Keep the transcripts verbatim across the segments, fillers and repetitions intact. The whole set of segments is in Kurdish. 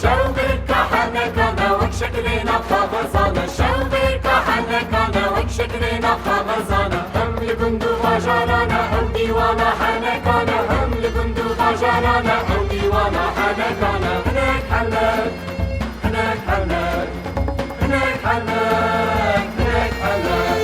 Şew bêrka henekane wek şeklêna kaxezane, şew bêrka henekane wek şeklêna kaxezane. Hem li gund û bajarane, ew dîwana henekane, hem li gund û bajarane, ew dîwana henekane. Hinek henek, hinek henek, hinek henek, hinek henek.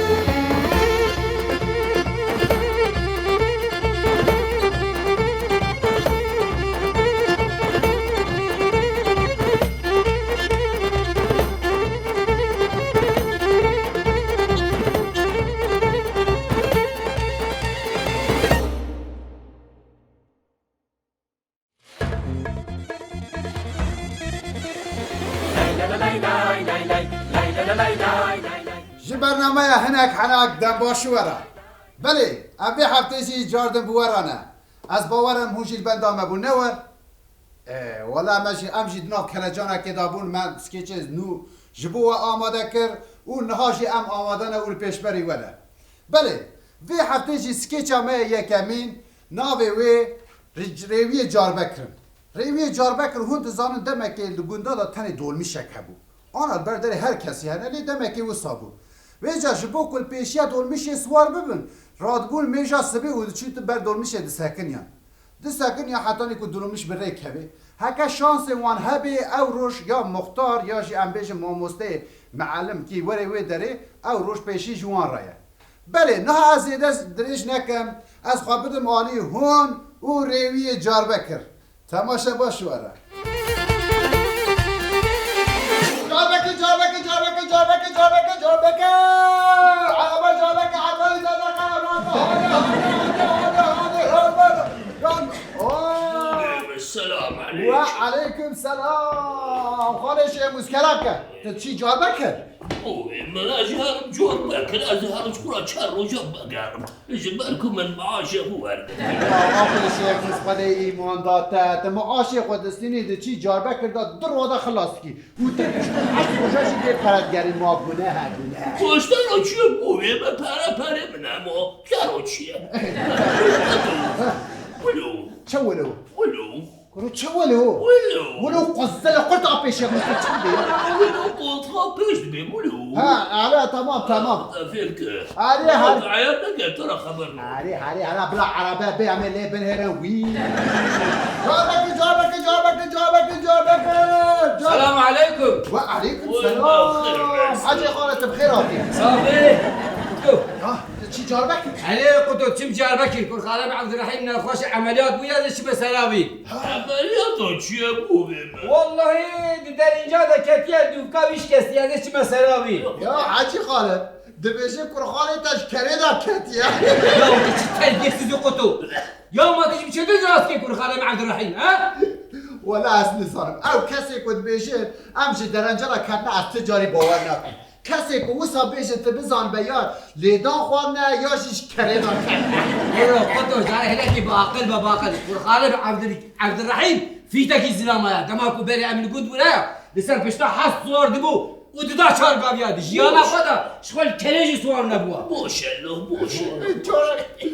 Ji bernameya hinek henak dem baş we re. Belê, em vê heftê jî cardin bi we re ne. Ez bawer im hûn jî li benda me bûn, ne we? Ê, wela me jî, em jî di nav kelecanekê de bûn, me skêçê nû ji bo we amade kir û niha jî em amade ne û li pêşberî we ne. Belê, vê heftê jî skêça me yê yekemîn, navê wê Rê-, Rêwiyê Carbekir in. Rêwiyê Carbekir hûn dizanin demekê li gunda de tenê dolmîşek hebû. Ana li ber derê her kesî hene, lê demekê wisa bû. Vêca ji bo ku li pêşiya dolmîşê siwar bibin, radibûn mêja sibê û diçûtin ber dolmîşê disekiniyan. Disekiniyan hetanî ku dolmîş bi rê kevê. Heke şansê wan hebê, ew roj ya muxtar ya jî em bêjin mamosteyê, meelim kî werê wê derê, ew roj pêşî ji wan re ye. Belê, niha ez zêde dirêj nekem, ez xwe bidim alî hûn û Rêwiyê Carbekir. Temaşe baş were. Carbekir, Carbekir, Carbekir, Carbekir, Carbekir, Carbekir! Araba Carbekir, Araba Carbekir, Araba! Hadi, hadi, hadi, hadi, hadi, hadi, hadi! Oo! Selam aleyküm. Ve aleyküm selam. Xalê Şêmûz, kerem ke. Tu çî Carbekir? Oy, min ez herim Carbekir, ez herim ji xwe re çar roja vegerim. Ji ber ku min maaşê xwe wergirt. Ya Rabbi Şêmûz, Xwedê îman da te. Tu maaşê xwe distînî, diçî Carbekir de du roda xilas dikî. Û te piştî heşt roja jî bê pere digerî, ma gune he, gune. Goştero çi ye bû vê me, pere perê min e ma. Kero çi ye? Wilo. Çi wilo? Wilo. Kuro çi wilo? Wilo. Wilo quzzel qurt a pêşe min, tu çi dibê? Wilo qultxa pêş dibê, wilo. Ha, ala, tamam, tamam. Fêr kir. Arê, har- Ayar neke, tu ra xeber ne. Arê, arê, ara bila araba bê, em ê lê binêrin wî. Carbekir, Carbekir, Carbekir, Carbekir, Carbekir. Selam aleyküm. Ve aleyküm selam. Hacê Xalid, tu bi xêr hatî. Saxê. Ha, tu çî Carbekir? Erê, Quto, çim Carbekir, kurxalem Evdirehîm nexweş emeliyat bûye, ez ê çime sera wî. Emeliyata çi ye bû vê me? Wallahî di derînca de ketiye, dûvka wî şikestiye, ez ê çime sera wî. Ya Hecî Xalid, dibêje kurxalê te ji kerê de ketiye. Ya tu çi terbiyesiz î Quto. Ya ma tu ji bi çi dizanî kurxalem Evdirehîm, ha? Wela ez nizanim. Ew kesê ku dibêje em ji derenca re ketine, ez ti carî bawer nakim. Kesê ku wisa bêje, tu bizan be ya lêdan xwarine ya jî ji kerê de ketine. Ero, Quto, carê hinekî bi aqil be, bi aqil. Kurxalem Evdir-, Evdirehîm fîtekî zilama ye. Dema ku berê em li gund bûne ya, li ser pişta hest siwar dibû û dida çar gaviya di. Jiyana xwe de ji xwe li kerê jî siwar nebûwa. Boş e lo, boş e. Çorek.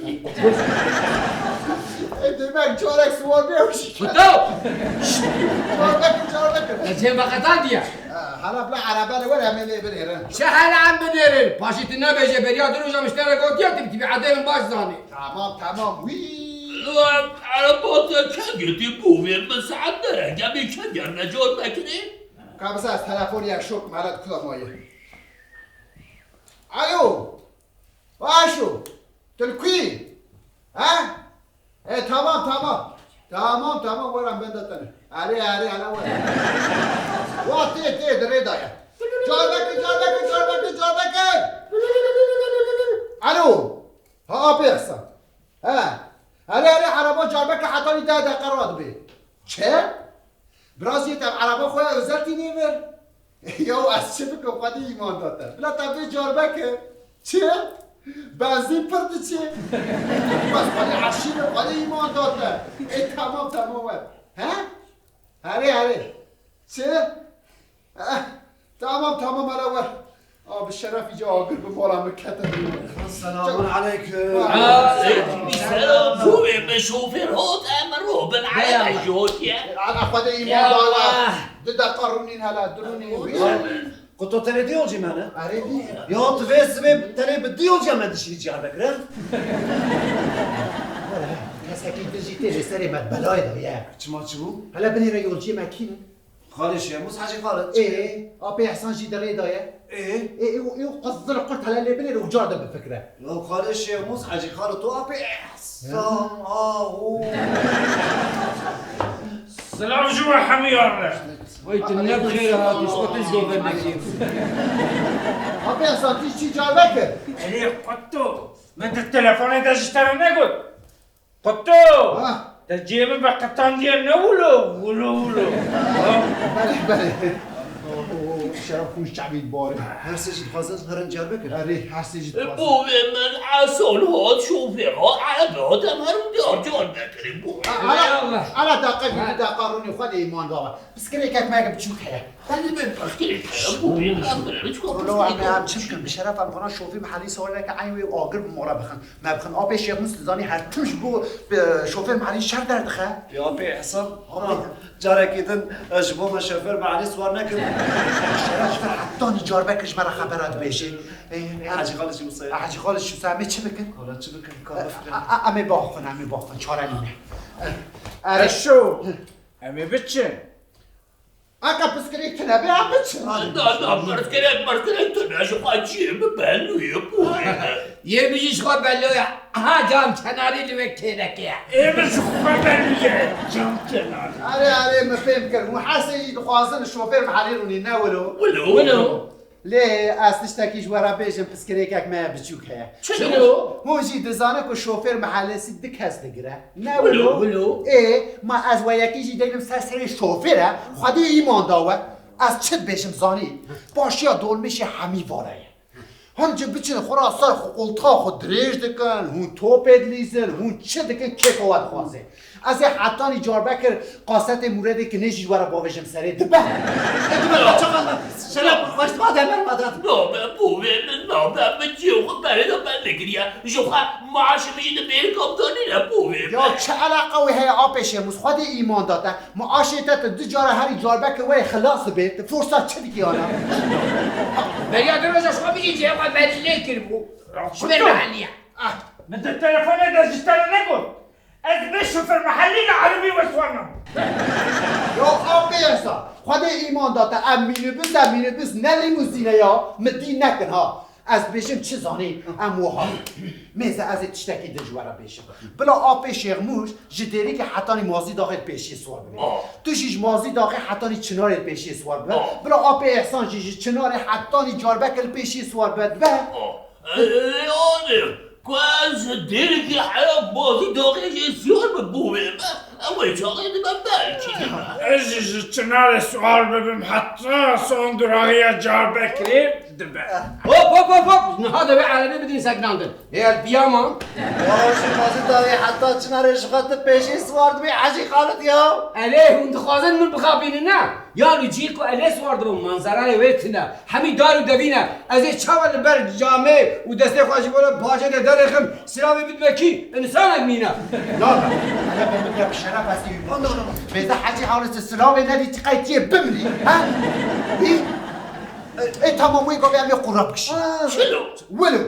E, demek çorek siwar bê ew jî. Quto! Çorek, çorek. Ez cem veqetandiye. Ha, hala bila erebe li wer em ê lê binêrin. Çi hala em binêrin? Paşê tu nebêje, beriya du roja min ji te re gotiye, tu bi tebîetê min baş zanî. Tamam, tamam, wî. Lo em ereba te kengê tê bû vê min saet derek, em ê kengê ne Carbekirê? Ka biza ez telefonê şok meret kula maye. Alo. Paşo. Tu li ku yî? He? E, tamam, tamam. Tamam, tamam, werin benda te ne. Erê, erê, erê, werin. Wa tê, tê, di rê de ye. Carbekir, Carbekir, Carbekir, Carbekir. Alo. Ha, apê Ehsan. He. Erê, erê, ereba Carbekir heta wî deh deqe radibê. Çi? Birazê te ereba xwe ya özel tînê vir. Ya ez çi bikim, Xwedê îman da te. Bila te vê Carbekir. Çi? Benzîn pir diçe. Bes Xwedê eşîr, Xwedê îman da te. Ê, tamam, tamam, we. He? Herê, herê. Çi? Tamam, hele wer. A, bi şerefî ca agir bi mala min kete. Selamun aleyküm. Aleyküm selam. Bûyê min şofêr hot, em robin ere jotiye. Ala xwe de îman dana. Di deqa rûnîn hele, di rûnî. Kuto tenê di yolcî me ne? Erê bî. Ya tu vê sibê tenê bi di yolciya me dişî Diyarbekir, he? Kesekî din jî tê lê serê me belayê de ye. Çima çi bû? Hele binêre yolciyê me kî ne? Xalê Şêmûs Hecî Xalid. Ê, apê Ehsan jî di rê de ye. Ê? Ê, ê, ê, qizil qurt hele lê binêre û car de bifikire. Ya xalê Şêmûs Hecî Xalid, to apê Ehsan, aho. Silav ji we hemûyan re. Wey tu ne bi xêr hatî, ji xwe tu ji gover nekî. Apê Ehsan, tu çî car vekir? Erê qutto, min di telefonê de ji te re negot. Qutto! Ha? Te cihê min veqetandiye ne wilo, wilo wilo. Ha? Belê, belê. Şeref hûn çavî barê. Her sê jî dixwazin herin Diyarbekir. Erê, her sê jî dixwazin. Bûvê min Eson hat şofêr ha, erebe hat em herin diyar Diyarbekirê bûvê. Ala, ala daqa gülü daqa rûnî xwe de îman dawa. Piskirêkek me biçûk heye. Tenê me piskirêk heye, bûvê min em birin çiko piskirêk. Em çi bikin? Bi şeref em xwe şofî mehellî sor neke eyn wê agir bi mora bixin. Me bixin apê Şêxmûs dizanî her tim ji bo şofêr Melî şer derdixe. Ya apê Ehsan, ha, carekî din ji bo me şofêr Melî siwar nekin. Şeref ji vir hetanî carbekir ji me re xebera dibêjê. Hecî Xalid jî wisa ye. Hecî Xalid jî wisa ye. Em ê çi bikin? Wala çi bikin? Ka bifikirin. Em ê baxwin, em ê baxwin. Çare nîne. Eşo. Em ê biçin. Aka piskirêk tune be, em biçin. Na, na, piskirêk, piskirêk tune, ji xwe cihê min belû ye, bûyê min. Yê min jî ji xwe belû ye. Aha, cam kenarî li wê kêlekê ye. Ê min ji xwe belû ye, cam kenarî. Erê, erê, min fêm kir. Hûn her sê jî dixwazin şofêr mehellê rûnî, ne wilo? Wilo. Wilo. Lê ez tiştekî ji we re bêjim, piskirêkek me biçûk heye. Çilo? Hûn jî dizanin ku şofêr mehellesî du kes digire. Ne wilo? Wilo. Ê, ma ez we yekî jî deynim ser serê şofêr e, Xwedê îman da we. Ez çi dibêjim zanî? Paşiya dolmêşê hemî vara ye. Hûn jî biçin xwe ra ser xwe qoltixa xwe dirêj dikin, hûn topê dilîzin, hûn çi dikin kêfa we dixwaze. Ez ê hetanî carbekir qasetê Mûredê kinê jî ji we re bavêjim serê. Dibe. Ê, dibe, çaqa me. Şeref xweş dibe, demer me dat. Nabe, bûvê min, nabe, min cihê xwe berê de bernegiriye. Ji xwe maaşê min jî di bêrîka min de nîne, bûvê min. Ya çi eleqa wê heye apê Şêmûs? Xwedê îman da te. Maaşê te tu du cara herî carbekir wê xilas dibe. Tu forsa çi dikî ana? Beriya du roja ji xwe bigî cihê xwe berî lê kiribû. Ji ber meheliye. Ah, min di telefonê de ji te re negot. Ez vê şofêr mehellî li erebî weswarnim. Ya apê Ehsan, Xwedê îman da te, ev mînîbus e, mînîbus ne lîmuzîn e ya, min dî nekin ha. Ez dibêjim çi zanî, em wiha. Mêze ez ê tiştekî din ji we re bêjim. Bila apê Şêxmûs ji Dêrikê hetanî Mazî daxê li pêşiyê siwar bibe. Ah. Tu jî ji Mazî daxê hetanî Çinarê li pêşiyê siwar bibe. Ah. Bila apê Ehsan jî ji Çinarê hetanî Carbekê li pêşiyê siwar bibe, dibe. Ah. Ê, anê, ku ez ji Dêrikê heya Mazî daxê jê siwar bibûmê me, ew ê çaxê dibe belkî dibe. Ez jî ji Çinarê siwar bibim heta Sondurahiya Carbekirê dibe. Hop, hop, hop, hop! Niha divê erebê bidin sekinandin. Ê, ez biyaman. Ya ji Mazî daxê heta Çinarê ji xwe tu pêşî siwar dibî Hecî Xalid ya. Erê, hûn dixwazin min bixapînin ne? Yan û cihê ku ez lê siwar dibim, manzerayê wê tune. Hemî dar û devîn e. Ez ê çawa li ber camê û destê xwe ji bo bacê de derêxim, silavê bidime kî? Însanek nîne. Nabe. Hele be min ya bi şeref ez ê wî. Mêze Hecî Xalid silavê nedî çi qey tiyê bimrî, ha? Hî? Ê, ê, tamam, wê gavê em ê qura bikişînin. Çilo? Wilo.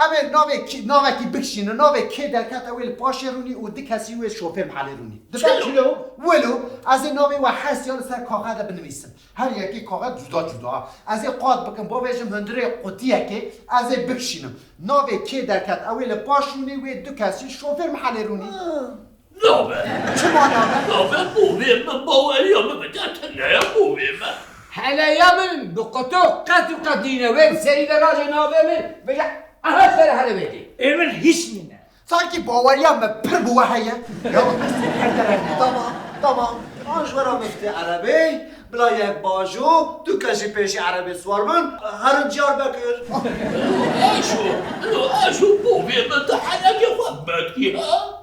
Em ê navê kî, navekî bikişînin, navê kê derket ew ê li paşê rûnî û du kesî wê şofêr mihelê rûnî. Dibe? Çilo? Wilo, ez ê navê we her siya li ser kaxê de binivîsim. Her yekê kaxet cuda cuda. Ez ê qat bikim, bavêjim hundirê qutiyekê, ez ê bikişînim. Navê kê derket ew ê li paş rûnî wê du kesî şofêr mihelê rûnî. Nabe. Çima nabe? Nabe, bûvê min, baweriya min bi te tune ye, bûvê min. Hele ya min bi quto qet û qet nîne. Wê bi serî de rajê navê min, bêje, aha, ser here vêdî. Ê min hîç nîne. Sankî baweriya me pir bi we heye. Ya, her derek. Tamam, tamam. An ji we re min fitê erebê, bila yek bajo, du kes jî pêşî erebê siwar bin, herin Diyarbekir. Eşo, eşo, bûvê min tu heyekê xwe Betkî ha?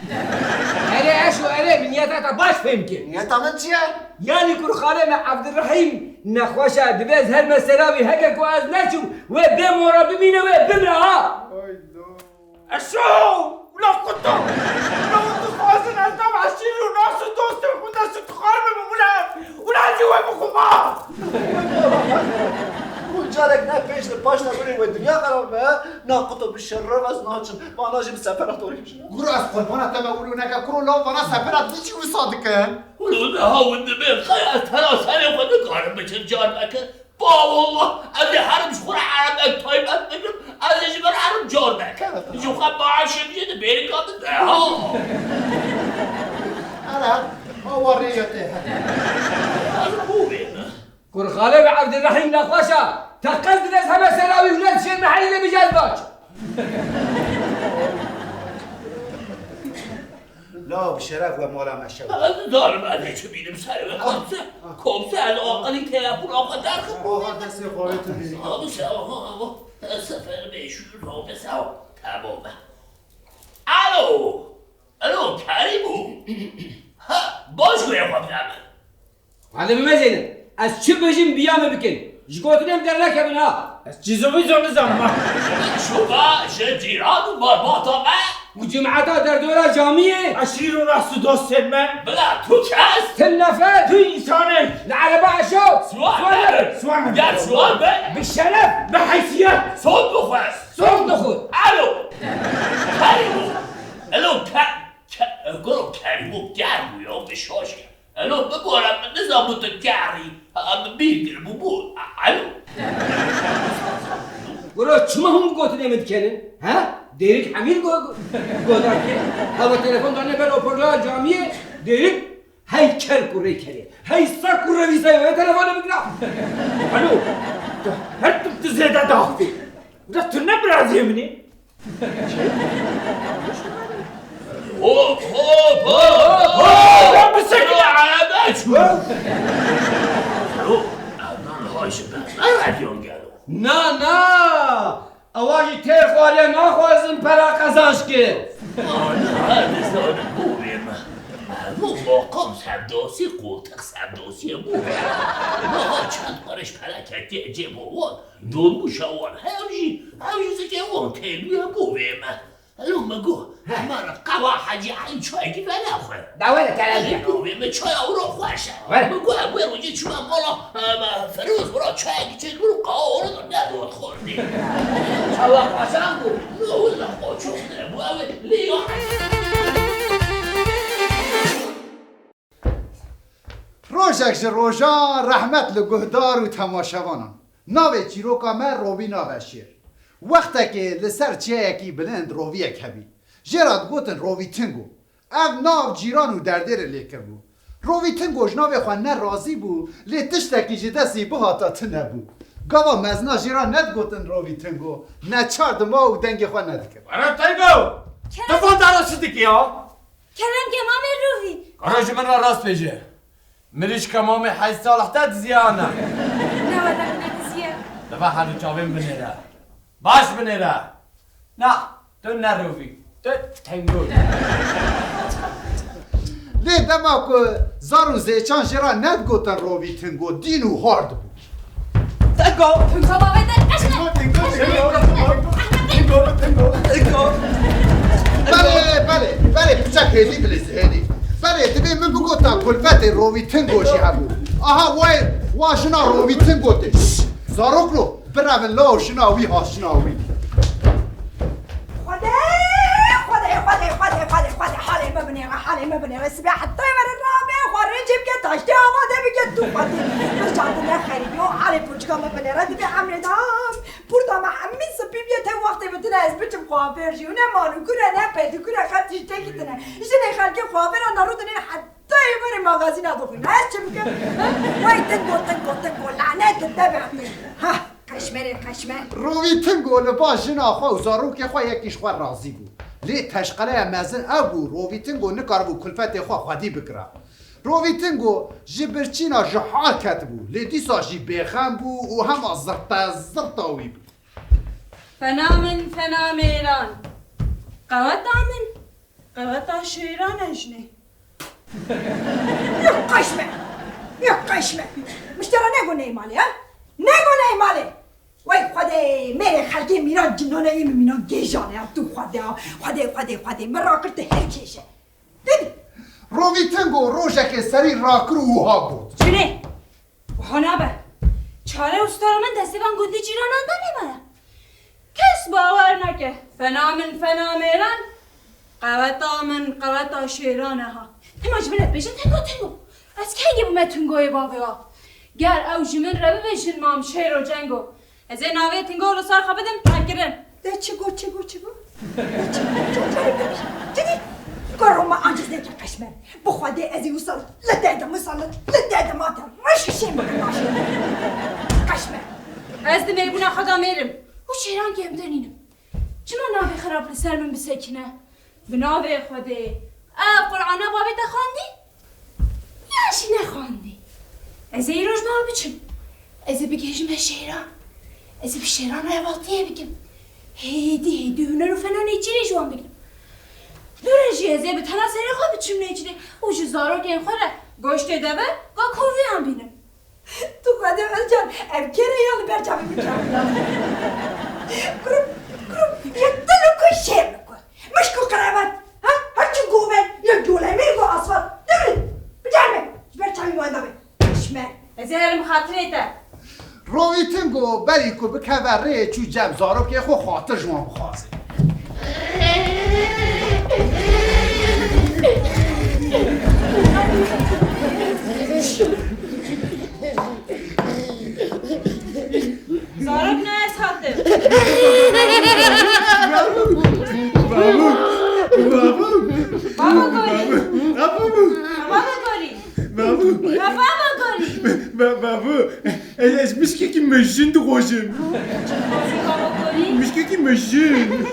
Erê Eşo, erê, min niyeta te baş fêm kir. Niyeta min çi ye? Yanî kurxalê me Evdirehîm nexweş e, divê ez herme sera wî, heke ku ez neçûm, wê bê mora bimîne, wê bimre ha. Eşo! Ula quta! Ula hûn dixwazin ez nav eşîr û nas û dostên xwe de sirtixar bibim ula! Ula ez ê we bixwim ha! Hûn carek ne pêş li paş de binên wê dinya xerab be, he? Na quto bi şeref ez naçim. Ma na jî bi sefera torî bişim. Guro ez qurbana te me wilo neke kuro law vana sefera diçî wisa dikin. Wilo niha hûn dibên qey ez tera serê xwe nikarim biçim car beke. Ba wallah, ez ê herim ji xwe re erebek taybet bikim, ez ê ji ber herim car beke. Ji xwe maaşê min jî di bêrîka min de ha. Hele, awa rêya te hebe. Ez bû bême. Kurxalê ve Evdirehîm nexweş e. Te qez divê ez heme sera wî û ne dişên me heyî lê bijez baş. La bi şeref we mala me şew. Ez nizanim ez ê çi bînim serê me. Komse, komse ez aqilî telefona xwe derxim. Oha destê xwe wê tu bînî. Abi se, aha, aha. Sefer beş yüz oldu, sağ ol. Tamam. Alo. Alo, Kerîmo. Ha, baş wê xwe bide min. Hadi bimezênin. Ez çi bijim biya me bikin. Ji gotinê min dernekevin ha. Ez çîzo wîzo nizanim ha. Şuba ji cîran û malbata me. Û cimeta derdora camiyê. Eşîr û nas û dostên me. Bila tu kes. Ti nefer. Tu însanê. Li ereba Eşo. Siwan be. Siwan be. Gel siwan be. Bi şeref. Bi heysiyet. Son bixwe. Son bixwe. Alo. Kerîmo. Alo, ke-, ke-, goro Kerîmo germ bû ya, bi şaş e. Elo, bibore, min nizanibû tu gerî. Ha, min bîr kiribû, bû. A-, elo. Guro, çima hûn gotinê min dikenin? Ha? Dêrik hemî go-, go-, godan ke. Hava telefon dane ber oporla camiyê, dêrik hey ker kurê kerê. Hey sa kurê vîsayê, hey telefonu bikira. Alo. Her tu, tu zêde daxtî. Ula tu ne biraziyê min î? Hop, hop, hop, hop! Lan bisekine! Alo, arebe çû! Alo, Adnan Haşim, ben ne radyon gelo? Na, na! Ewa jî têr xwariye naxwazin pera qezanç kir. Ana, hadi zalim bu benim. Bu makam sevdası, koltuk sevdası bu benim. Daha çend karış para ketiye cebo. Dolmuşa wan hev jî, ew jî zikê wan têliye bûvê me. Elo me got, hema re qewa Hecî Elî çayekî venaxwe. Da were kerem ke. Bûvê me çaya wiro xweş e. Were. Me got, ev wê rojê çûme mala, em, Firûz, wira çayekî çêkir û qewa wiro da nedot xwardê. Çawa xweşan bû? No, wila xwe çok ne bû, ew ê lê ya. Rojek ji rojan rehmet li guhdar û temaşevanan. Navê çîroka me Rovî Naveşêr. Wextekê li ser çiyayekî bilind roviyek hebî. Jê re digotin Rovî Tingo. Ev nav cîran û derdêrê lê kiribû. Rovî Tingo ji navê xwe ne razî bû, lê tiştekî ji dest wî bihata tune bû. Gava mezina jê re nedigotin Rovî Tingo, neçar dima û dengê xwe nedikir. Were Tingo! Kerem! Tu van dara çi dikî ya? Kerem ke mamê Rovî. Kara ji min re rast bêje. Mirîşka mamê Hecî Salih te diziye an ne? Ne wele min ê diziye. Dibe her du çavên binêre. Baş binêre. Na, tu ne Rovî. Tu Tingo. Lê dema ku zar û zêçan jê re nedigotin Rovî Tingo, dîn û hard bû. Tingo! Tingo bavê te, eşne! Tingo, tingo, tingo, tingo, tingo, tingo, tingo. Belê, belê, belê, piçek hêdî bilê zihêdî. Belê, divê min bigota kulfetê Rovî Tingo jî hebû. Aha, wayê, wa jina Rovî Tingo tê. Şş, zaroklo, birevin law jina wî ha jina wî. Xwedê, Xwedê, Xwedê, Xwedê, Xwedê, Xwedê, halê me binêre, halê me binêre. Sibê heta were rabe, xwe rêncê bike, taştê ava de bike, tu Xwedê. Min candine xerîbiyo, halê poçika me binêre, dibê emrê dam. Pûrta me hemî spî bîye, te wextê bi tune ez biçim kuafêr jî. Û ne mal û kure, ne pêdikure, xet tiştekî tune. Jinê xelkê kuafêran da rû dinên heta ê berê magazîna dixwîne. Ez çi bikim? Wey tingo, tingo, tingo, lanet li te be. Ha, qeşmerê, qeşmer. Rovî Tingo li ba jina xwe û zarokê xwe yekî ji xwe razî bû. Lê teşqeleya mezin ew bû, Rovî Tingo nikaribû kulfetê xwe xwedî bikira. Rovî Tingo ji birçîna ji hal ketibû, lê dîsa jî bêxem bû û hema zirte zirta wî bû. Fena min, fena mêran. Qeweta min, Qeweta şêran e jinê. Yok qaşme. Yok qaşme. Miştera nego ney malê ha? Nego ney malê. Wey Xwedê mêrê xelkê mîna cinane yê min mîna gêjan e ya tu Xwedê ha. Xwedê, Xwedê, Xwedê. Min rakir tu her kêşe. Didî. Rovî Tingo rojekê serî rakir û wiha got. Jinê. Wiha nabe. Çare û stara min destê van gundî cîranan de nemaye. Kes bawer nake. Fena min fena mêran. Qeweta min qeweta şêran e ha. Hema ji min re bêje Tingo Tingo. Ez kengî bûme Tingoyê bavê wa. Ger ew ji min re bibe jin mam şêro cengo. Ez ê navê Tingo li ser xwe bidim qelkirin. De çi got, çi got, çi got? De çi got, çi got? Çi dî? Koro me aciz neke qeşmer. Bi Xwedê ez ê wisa li derdim, wisa li, li derdim ate. Reş şên bikim naşên. Qeşmer. Ez di mêrbûna xwe de mêrim. Û şêran kêmtir nînim. Çima navê xirab li ser min bisekine? Bi navê Xwedê. Ev Qur'ana bavê te xwendî? Yan jî nexwendî? Ez ê îro ji mal biçim. Ez ê bigihêjime şêran. Ez ê bi şêran re hevaltiyê bikim. Hêdî hêdî huner û fena nêçîrê ji wan bigrim. Dûre jî ez ê bi tena serê xwe biçim nêçîrê û ji zarokên xwe re goştê deve, gakoviyan bînim. Tu Xwedê Özcan, ev kê re ya li ber çavê min çaviya? Kurum, kurum, ya tu li ku şêr li ku? Mişk û qerebat, ha? Her çi govend, ya colemêrg û asfalt. Dibin, bicerme, ji ber çavê min wenda be. Şme. Ez ê herim xatirê te. Rovî Tingo berî ku bikeve rê çû cem zarokê xwe xatir ji wan bixwaze. Zarok ne ez hatim. Bavû! Bavû! Bavû gorî! Bavû! Bavû gorî! Bavû! Bavû gorî! Ba-, bavû! Ez, ez mişkekî mejin dixwazim. Mişkekî mejin.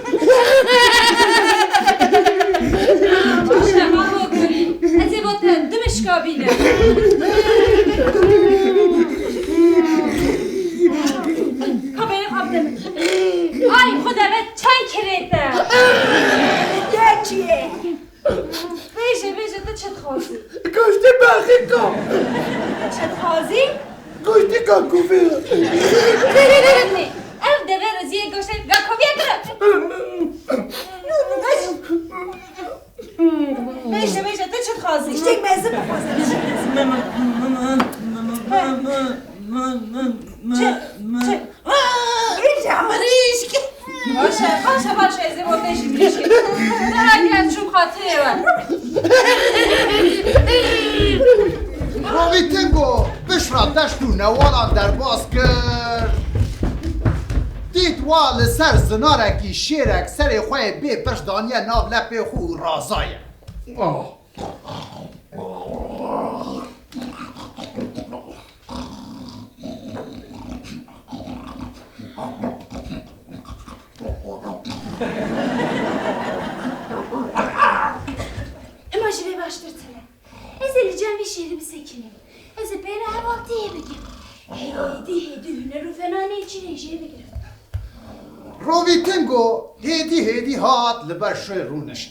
Baş e, bavû gorî. Ez ê bo te du mişka bînim. Kamerê xwe bide min. Ay, xwe de ve çend kirê te. Te çi ye? Bêje, bêje, tu çi dixwazî? Goştê bexîka. Çi dixwazî? Goştê gakovî. Nê, ev deve riziyê goştê gakovî ye kira. Bêje, bêje, tu çi dixwazî? Tiştek mezin bixwaze, tiştek mezin. Çi? Çi? Aa! Mirîşk! Baş e, baş e, baş e, ez ê bo te jî mirîşkê. Daha gel çûm xatirê we. Rovî Tingo piştre deşt û newalan derbas kir. Dît wa li ser zinarekî şêrek serê xwe yê bê birç daniye nav lepê xwe û razaye. Hema ji vê baştir tune. Ez ê li cem vî şêrî bisekinim. Ez ê pê re hevaltiyê bikim. Hêdî hêdî huner û fena nêçîrê jê bigirim. Rovî Tingo hêdî hêdî hat li ber şêr rûnişt.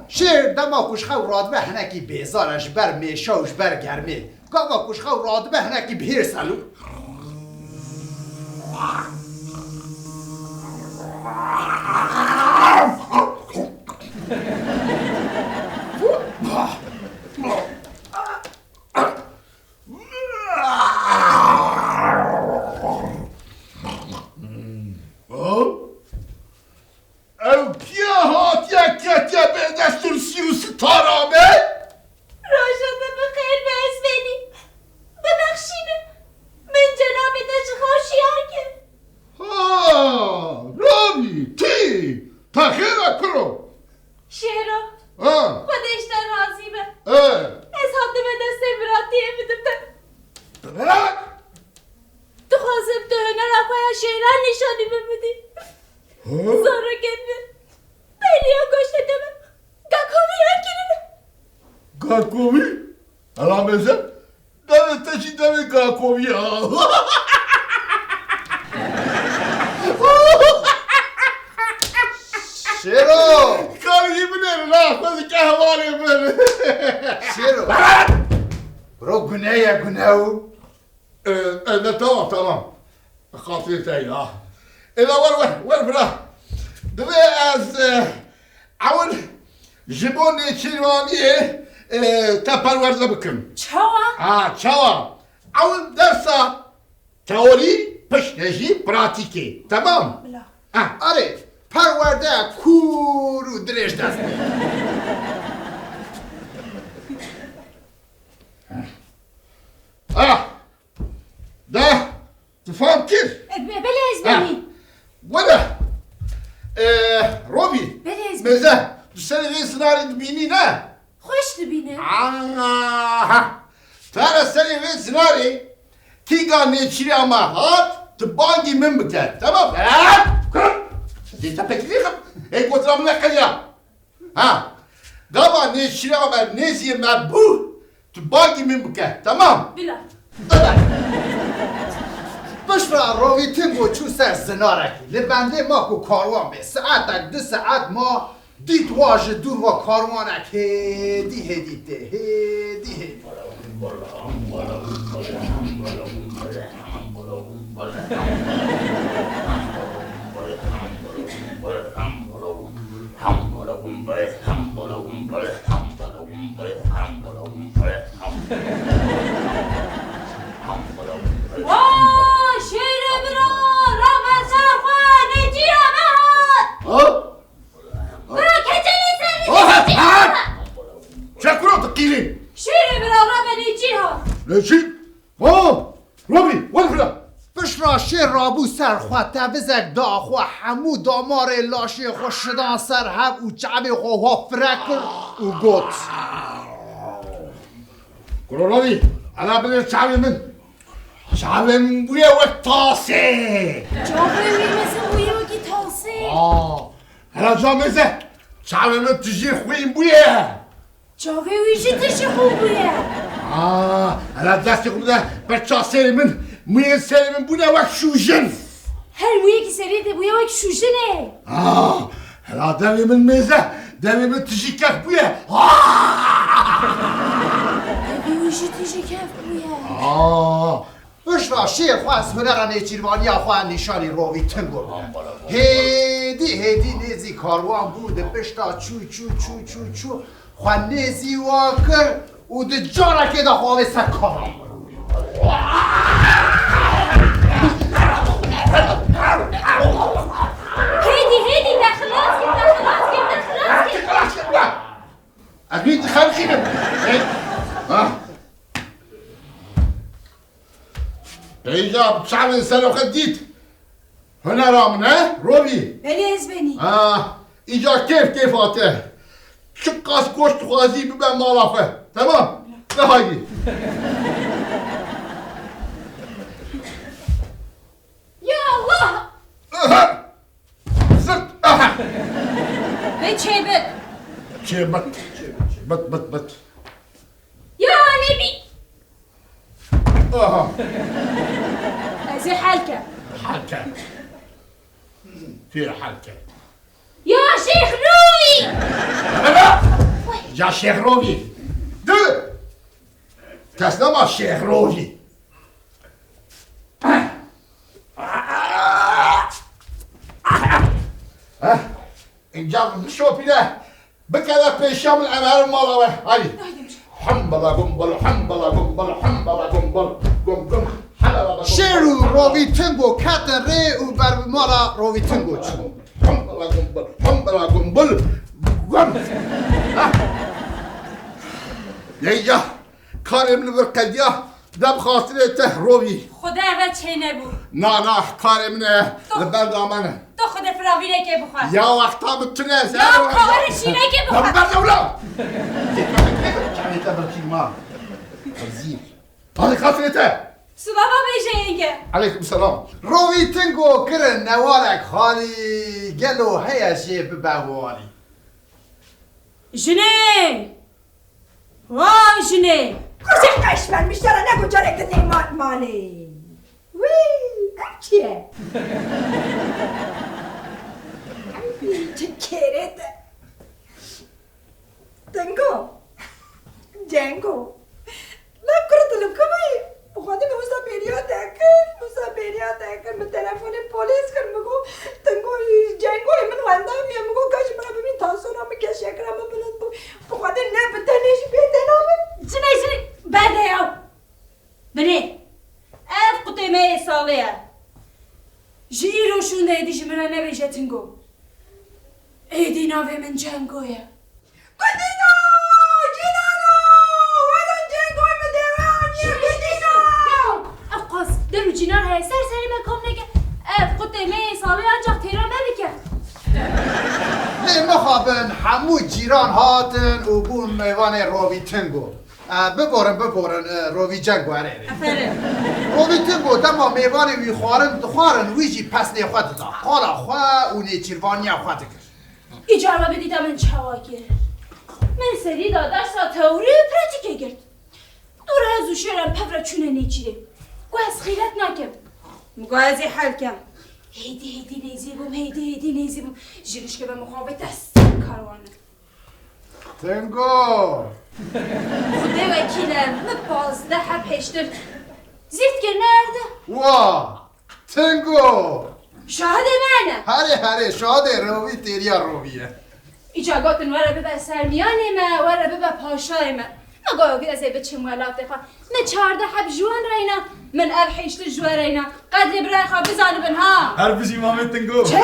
Şêr dema ku ji xew radibe hinekî bêzar e ji ber mêşa û ji ber germê. Gava ku ji xew radibe hinekî bihêrs e lû. Ew kî ye hatiye ketiye bê dest û sî û sitara me? Roja te bi xêr be Ezmenî. Bibexşîne. Min cenabê te ji xew şiyar kir. Ha, Rovî, tî, te xêr e kuro. Şêro, Ha, Xwedê ji te razî be. e, Ez hatime destê biratiyê bidim te. Bırak. Dixwazim tu hunera xwe ya şêran nîşanî min bidî. Hı? Zarokên min bêriya goştê te min gakoviyan kirine. Gakovî? Hela mêze? Devê te jî devê gakovî ya. Şêro! Karî min ê la. Çêro. Bro, gune ye, gune û. E, e, ne, tamam, tamam. Xatirê te ya. Êla wer, wer, wer bira. Divê ez, e, ewil ji bo nêçîrvaniyê, e, te perwerde bikim. Çawa? Ha, çawa? Ewil dersa teorî, piştre jî pratîkê. Temam? Bila. Ha. Erê, perwerde kûr û dirêj dest pê. Ah! De, tu fam kir? E, be-, belê ez Ha. benî. Were. E, Robî. Belê ez Mêze, tu serê vê zinarê dibînî ne? Xweş dibîne. Aha. Tara serê vê zinarê kîga nêçîra me hat, tu bangî min bike. Temam? E, kır. Dê te pekirî xim. Ê gotra min ne qeliya. Ha, gava nêçîra me, nêzî me bû, tu bagî min bike, temam? Bila. Piştre Rovî Tingo çû ser zinarekî. Li bendê ma ku karwan bê. Saetek, du saet ma dît wa ji dûr ve karwanek hêdî hêdî tê. Hêdî hêdî. Wa, şêrê bira, rabe ser xwe, nêçîra me hat. Ha? Bira, keçelê ser Oh, nêçîra hat! Çekuro tu qîlî. Şêrê bira, rabe nêçîr hat. Nêçîr? Ha! Robî, wer fira. Piştre şêr rabû ser xwe, tevizek da xwe, hemû damarê laşê xwe şidan ser hev û çavê xwe wa fire kir û got. Kuro Robî, hela binêr çavê min. Çavê min bûye wek tasê. Çavê wî mezin bûye wekî tasê. Aa, hela ca mêze. Çavê min tijî xwîn bûye. Çavê wî jî tijî xwîn bûye. Aa, hela destê xwe bide ber çavê serê min. Mûyên serê min bûne wek şûjin. Her mûyekî serê te bûye wek şûjinê. Aa, hela devê min mêze. Devê min tijî kef bûye. Aa! Devê wî jî tijî kef bûye. Aa! Piştre şêr xwest hunera nêçîrvaniya xwe nîşanî Rovî Tingo bide. Hêdî hêdî nêzî karwan bû, di pişta çû, çû, çû, çû, çû, xwe nêzî wan kir û di carekê de xwe avê ser karwan. Hêdî, hêdî, te xilas kir, te xilas kir, te xilas kir. Ez wî dixelqînim. Ê, ha. Peyca bi çavên ser xwe dît. Hunera min e, Robî. Belê ez benî. Ha, îca kêf kêfa te. Çiqas goşt dixwazî bibe mala xwe. Temam. De haydi. Ya Allah! Aha! Zırt! Aha! Ve çêbit. Çêbit. Bit, bit, bit. Ya Nebi! Aha! Ez ê helke. Helke. Tê helke. Ya Şêx Rovî! Ana! Ya Şêx Rovî. Du! Kes nema Şêx Rovî. Heh. Înca bişopîne, bikeve pêşiya min, em herin mala we. Haydi. Hembala gumbal, hembala gumbal, hembala gumbal, gum gum, hembala gumbal. Şêr û Rovî Tingo ketin rê û ber bi mala Rovî Tingo çûn. Hembala gumbal, hembala gumbal, gum. Ha. Neyya, karê min li vir qediya. De bi xatirê te Rovî. Xwedê eve çênebû. Na, na, karê min e, li ber da me ne. Tu xwedê firavînekê bixwe. Ya wexta min tune, ez Ya ero, ka ere şînekê bixwe. Ber de wila. Çavê te birkî ma. Xizîr. Hadi xatirê te. Silava bêje yenge. Aleykum selam. Rovî Tingo kirin newarek xalî, gelo heye jê bibe walî. Jinê! Vay jinê! Kuzê qeş vermiş, te re ne gucarek dinê ma-, malê. Wî, ev çi ye? Ev çi kêrê te? Tingo. Cem Ji îro şûnde êdî ji min re nebêje Tingo. Êdî navê min Cengo ye. Gundîno! Cînano! Werin Cengoy min dêwe aniye Gundîno! Ev qas der û cînan heye, ser serê me kom neke. Ev qutê me yê salê ancaq têra me bike. Lê mixabin, hemû cîran hatin û bûn mêvanê Rovî Tingo. E, biborin, biborin, e, Rovî Cengo, erê, erê. Aferin. Rovî Tingo dema mêvanê wî xwarin dixwarin, wî jî pesnê xwe dida. Qala xwe û nêçîrvaniya xwe dikir. Îcar we bidîta min çawa kir. Min serî da dersa teorî û pratîkê girt. Dû re ez û şêran pev re çûne nêçîrê. Ku ez xîret nakim. Min got ez ê hel kem. Hêdî hêdî nêzî bûm, hêdî hêdî nêzî bûm. Ji rişke ve mixabin dest karwan e. Tengo! Xwedê wekîl e, min pazdeh heb hêştir zîrt kirine erde. Wa! Tengo! Şahidê me ne. Herê, herê, şahidê rovî têriya rovî ye. Îca gotin were bibe sermiyanê me, were bibe paşayê me. Me got ez ê biçim welatê xwe. Min çardeh heb ji wan reyna, min ev hêştir ji we reyna. Qedrê birayê xwe bizanibin ha. Her bijî mamê Tingo. Çi?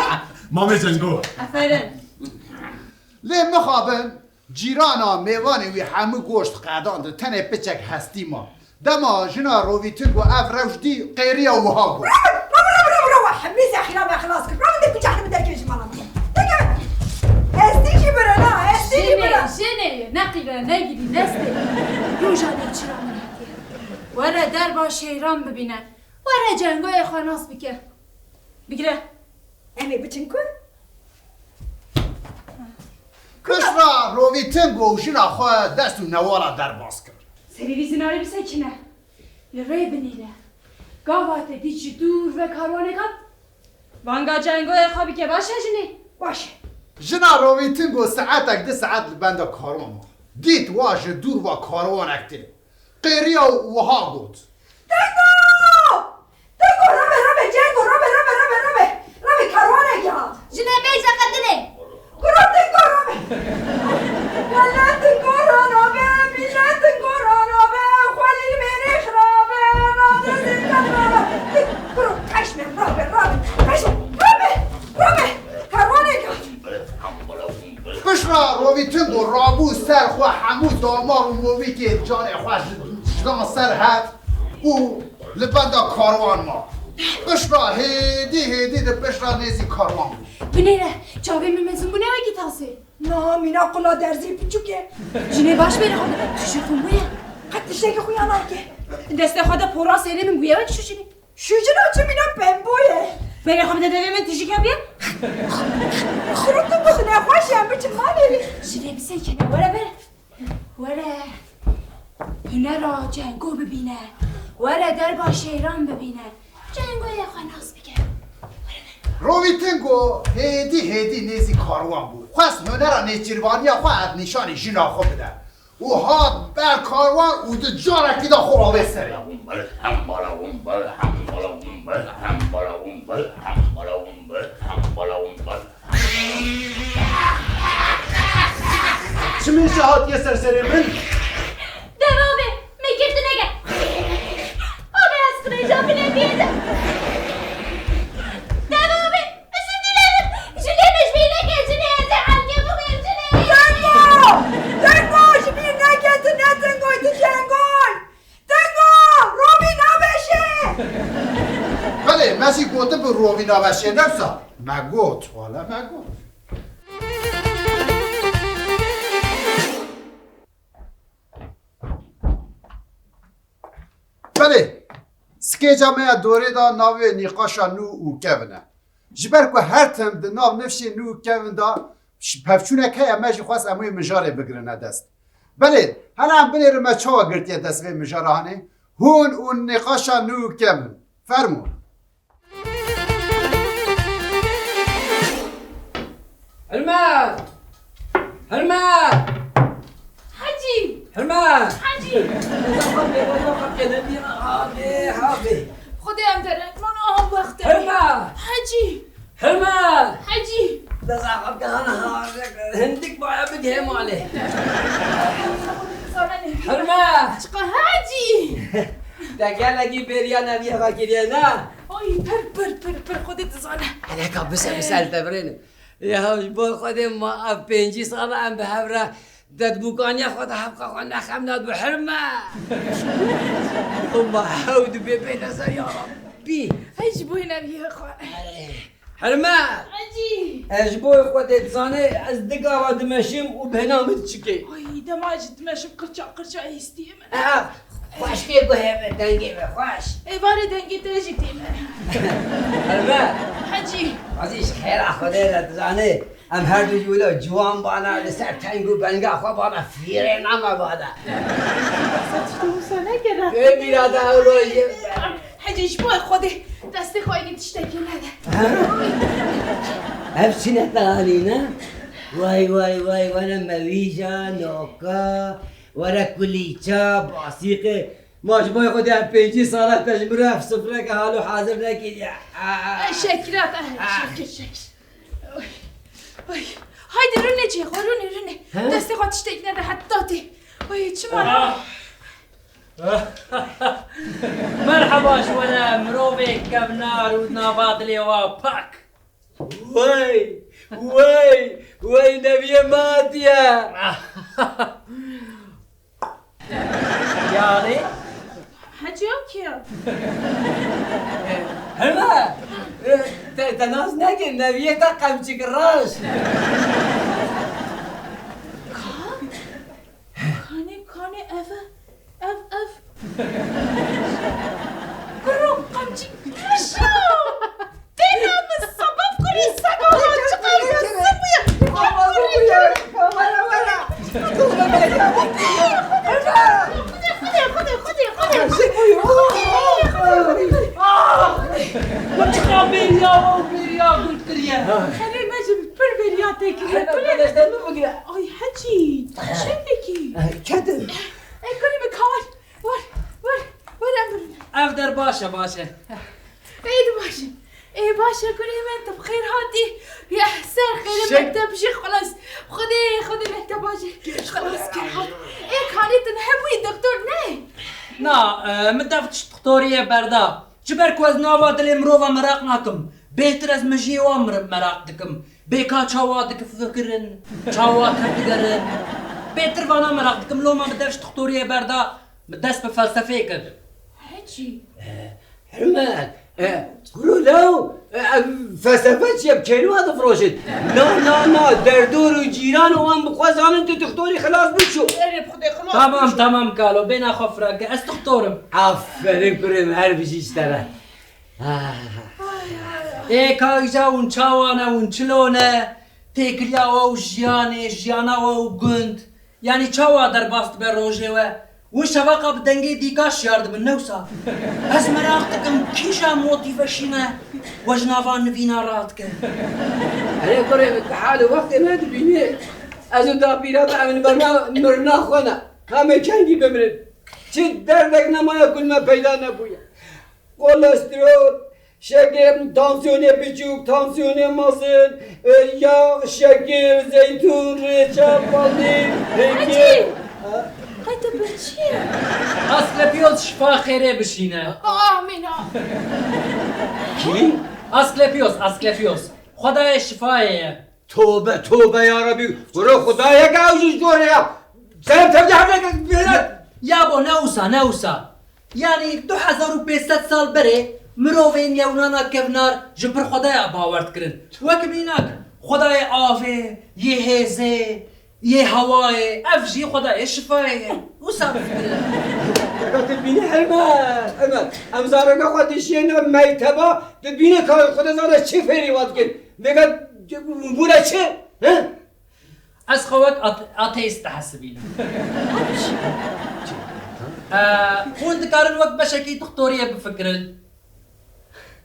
Mamê Cengo. Aferin. Lê mixabin, cîrana mêvanê wî hemû goşt qedandin, tenê piçek hestî ma. Dema jina Rovî Tingo ev rewş dî, qêriya wiha got. Rabe, rabe, rabe, rabe, rabe. Hemî zehra me xilas kir. Rabe de kucak min derkeve ji mala min. Derkeve. Hestî jî bira, na, hestî jî bira. Jinê, jinê ye, neqîre, negirî, nestê. Roja nêçîra min hatiye. Were derba şêran bibîne. Were cengoyê xwe nas bike. Bigire. Em ê biçin ku? Piştre Rovî Tingo û jina xwe dest û newala derbas kir. Serî vî zinarî bisekine. Li rê binêre. Gava te dît ji dûr ve karwanek hat. Vanga cengoyê xwe bike, baş e jinê? Baş e. Jina Rovî Tingo saetek du saet li benda karwan ma. Dît wa ji dûr ve karwanek tê. Qêriya û wiha got. Tengo! Tengo, rabe, rabe, Cengo, rabe, rabe, rabe, rabe. Rabe, karwanek hat. Jinê bêje qedinê. Kuro Tengo, rabe. Wele Tengo ranabe, bîle Tengo ranabe, xwelî mêrê xirabe, rade zêkan rabe. Kuro, kaşme, rabe, rabe, kaşme, rabe, rabe. Karwanek hat. Piştre Rovî Tingo rabû ser xwe hemû damar û movîkê canê xwe ji, ji dan ser hev û li benda karwan ma. Piştre hêdî hêdî di piştre nêzî karwan bû. Binêre, çavê min mezin bûne wekî tasê. Na, mîna qula derzî piçûk e. Jinê baş bêre xwe bide, tu jî xwe bûye. Qet tiştekî xuya nake. Destê xwe de pora sêrê min bûye wek şûşinî. Şûjina çi mîna pembo ye. Berê xwe bide devê min tijî kevriye. Xirût tu bixine xweş e, em biçin malê. Jinê bisekine, were ber. Were. Hunera cengo bibîne. Were derba şêran bibîne. Cengoyê xwe nas bike. Were ber. Rovî Tingo hêdî hêdî nêzî karwan bû. Xwest hunera nêçîrvaniya xwe ev nîşanî jina xwe bide. Û hat ber karwan û di carekî de xwe avêt serê. Çi min ji hatiye ser serê min? Deva be, me girtineke. Abi ez qirêja binê bêde. Deva be. Ji dilê min, ji lê min ji bîr neke jinê, ez ê elkê bibêm jinê. Tengo! Tengo! Ji bîr neke, tu ne Tengoy, tu Cengoy! Tengo! Rovî nabeşe! Belê, me jî gotibû rovî nabeşe, ne wisa? Me got, wele me got. Belê, skêca me ya dorê de navê nîqaşa nû û kevin e. Ji ber ku her tim di nav nifşên nû û kevin de ş-, pevçûnek heye, me jî xwest em wê mijarê bigirine dest. Belê, hele em binêrin me çawa girtiye dest vê mijara hanê? Hûn û nîqaşa nû û kevin. Fermo. Hilme! Hilme! Hecî! Hilme! Hecî! Reza xapê, reza xapê, ne bîra, habe, habe. Xwedê em derek man, aha wext e. Hilme! Hecî! Hilme! Hecî! Reza xapê, hana, ha, hindik baya bigihê malê. Hilme! Çiqa Hecî! Te gelekî bêriya neviya xwe kiriye, ne? Ay, pir, pir, pir, Pir Xwedê dizane. Eleka bise, bise, li te birênim. Ya ji bo Xwedê ma ev pêncî sala em bi hev re dedbûkaniya xwe de hevqa xwe nexemna, bi hirme. Ma hew dibê bêne ser ya Rabbî. Ey ji bo hêneviyê xwe. Herme! Hecî! Ez ji bo Xwedê dizanê, ez di gava dimeşim û bêhna min diçikê. Ay, dema ez jî dimeşim, qirça qirça hêstiyê min. Aa, xweş tê guhê min, dengê min xweş. Ê, varê dengê te jî tê min. Herme! Hecî! Hecî, ji xêra Xwedê re dizanê, em her du jî wilo ciwan bana, li ser teng û benga xwe bana, fîrê name bana. Sen tiştê wisa nekir. Ê, mîra de ew rojê. Hecî, ji bo Xwedê destê xwe êdî tiştekî nede. Ev çi ne te anîne? Way, way, way, were mewîja, noka, were kulîça, basîqê. Ma ji bo Xwedê ev pêncî sala te ji min re ev sifreke halo hazir nekiriye. Aa. Ay, şekira te, şekir, şekir. Oy, oy. Haydi rûnê cihê xwe, rûnê, rûnê. He? Destê xwe tiştekî nede heta tê. Oy, çima ne? Ah. Merheba ji we re, mirovê kevnar û nava dilê wa pak. Wey, wey, wey neviyê me hatiye. Yarê? Hecî, ew kî ye? Hema, te, te nas nekir, neviyê te qemçik raş. Ka? Kanê, kanê, ev e, ev, ev. Kuro, qamçî, kişa! Têna min sebeb kurî sega çiqas zibûye. Kurî, kurî. Were, were. Xwedê, Xwedê, Xwedê, Xwedê. Xwedê, Xwedê, Xwedê. Ah! Çiqa bêriya û bêriya gund kiriye. Xelê me jî pir bêriya tê kiriye. Heta Kurê. Te dest min bigire. Ay hecî, çendekî. Ketin. Ey kurê min kawal. Wer, wer, wer em birin. Ev der baş e, baş e. Ey di baş e. Ê baş e kurê min, tu bi xêr hatî. Ya ser xêrê mekteb jî xilas. Xwedê, Xwedê mekteba jî xilas kir hat. Ê kanê tu ne hebûyî doktor ne? Na, e, min dev tişt doktoriyê berda. Ji ber ku ez nava dilê mirova meraq nakim, bêhtir ez mejiyê wan mir-, meraq dikim. Bê ka çawa difikirin, çawa tevdigerin. Bêhtir vana meraq dikim, loma min dev ji doktoriyê berda, min dest bi felsefeyê kir. Hecî. Hurmet, e, kuro lew, e, ev felsefe çi ye? Bi kêlû ve difiroşin. Na, na, na, derdor û cîran û wan bi xwe zanin tu doktorî xilas biçû. Erê, bi Xwedê xilas biçû. Tamam, tamam kalo, bêhna xwe fireh ke, ez doktor im. Aferin kurê min, her bijî ji te re. Ê ka îja hûn çawa ne, hûn çilo ne, têkiliya we û jiyanê, jiyana we û gund, yanî çawa derbas dibe rojê we? Hûn şeveqa bi dengê dîka şiyar dibin, ne wisa? Ez meraq dikim, kîja motîve şîne we ji nava nivîna radike? Erê kurê min, tu hal û wextê me dibînî. Ez û dapîra me, em li berna mirina xwe ne. Ka me kengî bimirin. Çi derdek nemaye ku li me peyda nebûye. Kolesterol, şeker, tansiyonê biçûk, tansiyonê mezin, e, yağ, şekir, zeytun, rêça, panîr, peynîr. Hecî! Ha? Qey tu bi çi ye? Asklepios şifa xêrê bişîne. Amîn, amîn. Kî? Asklepios, Asklepios. Xwedayê şifayê ye. Tobe, tobe ya Rebî. Kuro Xwedayeke ew jî ji dorê ya. Serem tevde hevneke bêne. Ya bo, ne wisa, ne wisa. Yanî du hezar û pênc sed sal berê mirovên Yewnana kevnar ji pir xwedaya bawer dikirin. Wek mînak, xwedayê avê, yê hêzê, yê hewayê, ev jî xwedayê şifayê ye. Wisa bifikirin. Deka tu dibînî Hurmet, Hurmet. Em zareka xwe dişiyêne mekteba, tu dibînî ka xwedê zane çi fêrî wan dikin. Vêga bûne çi? He? Ez xwe wek ate-, ateîst dihesibînim. Ee, hûn dikarin wek beşekî doktoriyê bifikirin.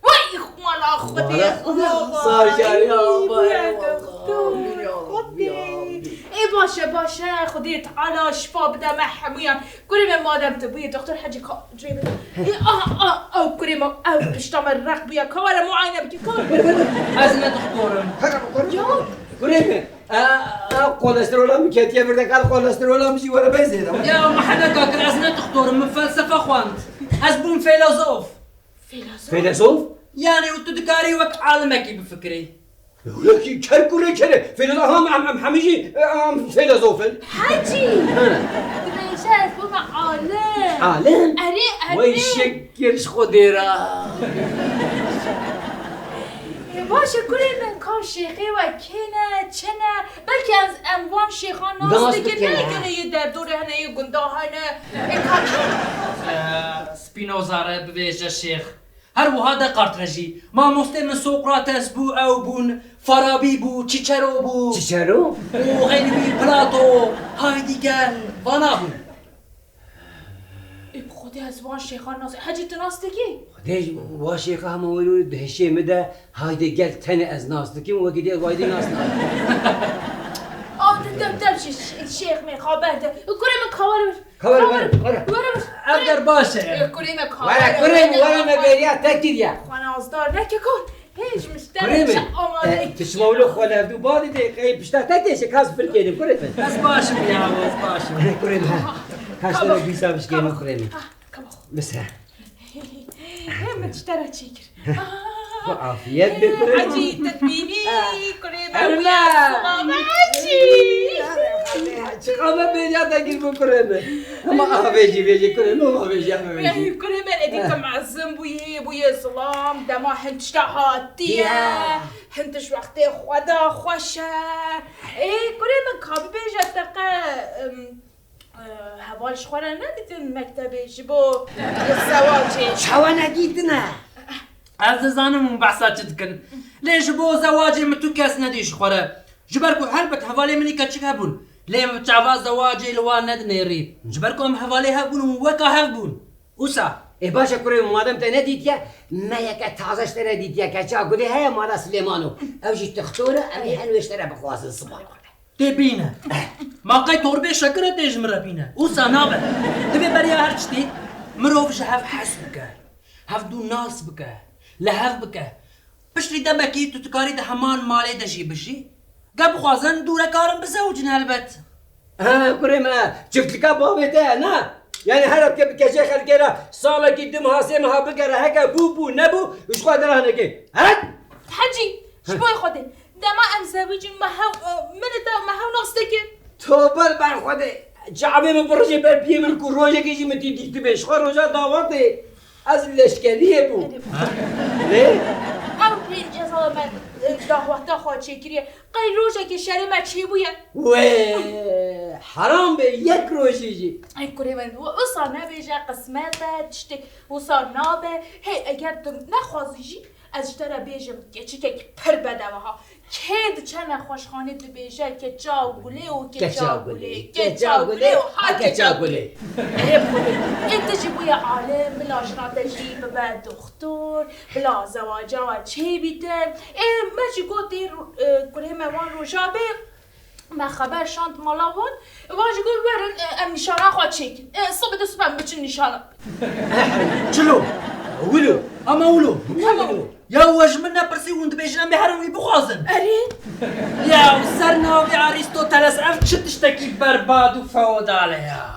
Wey xwala Xwedê, Xwedê, xwala, Xwedê, Xwedê. Ê baş e, baş e, Xwedê Teala şifa bide me hemûyan. Kurê me, madem tu bûyî doktor, hecî ka cihê min. Ê, a, a, ew kurê me, ew pişta me req bûye. Ka were muayene bike, ka were. Ez ne doktor im. Ya. Kurê me, e, e, kolesterola min ketiye vir de, kal kolesterola min jî were bê zêde. Ya, me heneka kir, ez ne doktor im, min felsefe xwend. Ez bûm feylezof. Feylezof? Feylezof? Yani û tu dikarî wek alimekî bifikirî. Wekî ker kurê kerê. Fêloz-, aha, em, em hemî jî, em fêlozofin. Hecî! He. Dibêje ez bûme alim. Alim? Erê, erê. Wey şekir ji Xwedê re. Ê, baş e, kurê min, ka şêxê we kê ne, çi ne? Belkî ez, em van şêxan nas Nas dikin, dikin, ne ha. Gele yê derdorê hene, yê gunda hene. Ê, ka kê? Ee, Spinoza re bivêje şêx. Her wiha Descartes re jî. Mamostê min Sokrates bû, ew bûn, Farabi bû, Cicero bû. Cicero? Û xeynî wî Plato, Heidegger, vana bûn. Ê, bi Xwedê ez van şêxan nas-, Hecî, tu nas dikî? Xwedê ji wa şêxa hema wêro di hişê min de Heidegger tenê ez nas dikim, wekî dî ez wayî dî nas nakim. Aw, de, de, de, şê-, şê-, şêx mêxa berde. Kurê min, ka were vir. Ka were, were, were. Were vir. Ev der baş e. Ê, kurê me, ka were, were, kurê min, were, were, me bêriya te kiriye. Xwe nazdar neke, ka. Hê, ji min ji te re çi amade kiriye. Kurê min, e, tu şima wilo xwe levdû badî de, qey pişta te têşe kas fil kêdim, kurê min. Ez baş im ya, ez baş im. Kurê min, ha. Kaş te re gîsa bişkênim, kurê min. Ha, kaba xwe. Mesela. Hê, min ji te re çêkir. Xwe afiyet be, kurê min. Hecî, te dibînî, kurê min, erê, wî silav, Hecî. Çiqa me bêriya te kir bû, kurê min. Ama avê jî vêjê, kurê min, avê jî, ama vêjê. Kurê min, êdî tu mezin bûyî, bûyê zilam, dema hin tişta hatiye, ya, hin tişt wextê xwe da xweş e. Ê, kurê min, ka bibêje te qe, em, e, heval ji xwe re nedîtin mektebê ji bo zewacê? Çawa nedîtine? Ez dizanim hûn behsa çi dikin. Lê ji bo zewacê min tu kes nedî ji xwe re. Ji ber ku helbet hevalê min ê keçik hebûn. Lê min çava zewacê li wan nedinêrî. Ji ber ku em hevalê hev bûn û weka hev bûn. Wisa. Ê baş e kurê min, madem te nedîtiye, me yeke taze ji te re dîtiye, keça Gulê heye mala Silêmano. Ew jî tixtor e, em ê her wê ji te re bixwazin siba. Tê bîne. Ma qey torbê şekir e tê ji min re bîne. Wisa nabe. Divê beriya her tiştî mirov ji hev hez bike. Hevdû nas bike. Li hev bike. Piştî demekî tu dikarî di heman malê de jî bijî. Ge bixwazin dûre karin bizewicin helbet. Ha, kurê me, çiftlika bavê te ye, na? Yani her hevke bi keçê xelkê re salekî du meha, sê meha bigere, heke bû, bû, nebû, ji xwe dera neke. Hek! Hecî, ji bo Xwedê, dema em zewicîn, me hev, e, min û te, me hev nas dikin. Tober ber Xwedê, çavê min birijê ber piyê min ku rojekê jî min tî dîtibê, ji xwe roja dawetê. Ez leşkeriyê bûm. Lê? Ew pênc sala me, e, daweta xwe çêkiriye. Qey rojekê şerê me çêbûye. Wê, heram be, yek rojî jî. Ey kurê min, wisa nebêje, qismet e, tiştek wisa nabe. Hey, eger tu nexwazî jî, ez ji te re bêjim, keçikek pir bedew e ha. Kê diçe nexweşxanê dibêje, "Keça Gulê û keça Gulê, keça Gulê û ha keça Gulê." Ê Xwedê, ê tu jî bûye alim, bila jina te jî bibe doxtor, bila zewaca we çêbîtin. Ê me jî gotî, e, kurê me wan roja bê, me xeber şand mala wan, wan jî got, "Werin, e, em nîşana xwe çêkin. E, sibê de sibê em biçin nîşana." Çilo? Wilo? Ama wilo? Ama wilo? Ya we ji min nepirsî hûn dibêjin em ê herin wî bixwazin? Erê. Ya ser navê Arîstoteles ev çi tiştekî berbad û feodal e ya?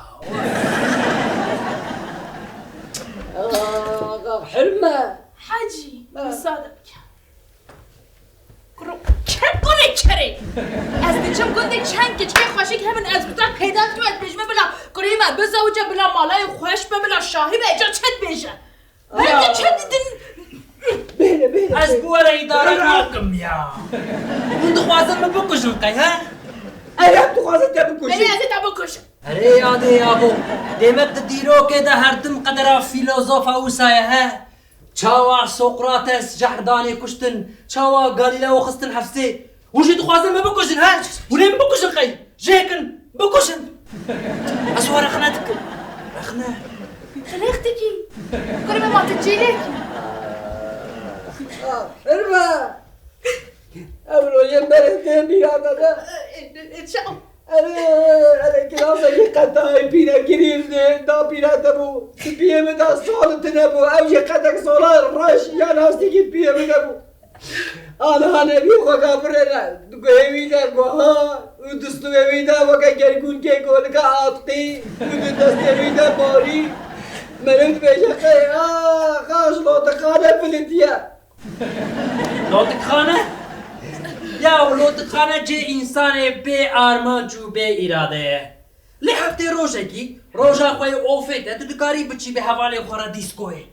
Axa, hirme. Hecî, ha, misade bike. Kuro, ker kurê kerê. Ez diçim gundê çend keçikê xweşik hebin, ez bi te qeydan tu, ez dibêjime bila kurê me bizewice, bila malayê xweş be, bila şahî be, ca çend bêje. Belkî çend din. Bêle, bêle, ez bêle. Bi we re îdare nakim ya. Hûn dixwazin min bikujin qey, he? Erê, em dixwazin te bikujin. Erê, ez ê te bikujim. Erê yadê yabo. Demek di dîrokê de her tim qedera fîlozofa wisa ye, he? Çawa Sokrates cehr danê kuştin, çawa Galileo xistin hefsê. Hûn jî dixwazin min bikujin, he? Hûn ê min bikujin qey? Jêkin, bikujin. Ez we rexne dikim. Rexne. Rêx dikî. Kurê me, ma tu çêlekî. Ah, Irma. Ev rojê berê tê bîra me de. E, e, e, çi? Erê, erê, kilasekî qetayê pîre girî li da pîre te bû. Di piyê min de sal tune bû. Ew jî qetek sala reş ya lastikî piyê min de bû. Aniha nebî xwe ka birêne. Di guhê wî de guha û distûyê wî de weke gergûnkê golika atiqî û di destê wî de barî. Meriv dibêje qey, "Ah, xaş lotiqane filitiye." Lotikxane? Ya, lotikxane cê însanê bê armanc û bê îrade ye. Lê heftê rojekî, roja xwe yê ofê te, tu dikarî biçî bi hevalên xwe re dîskoyê.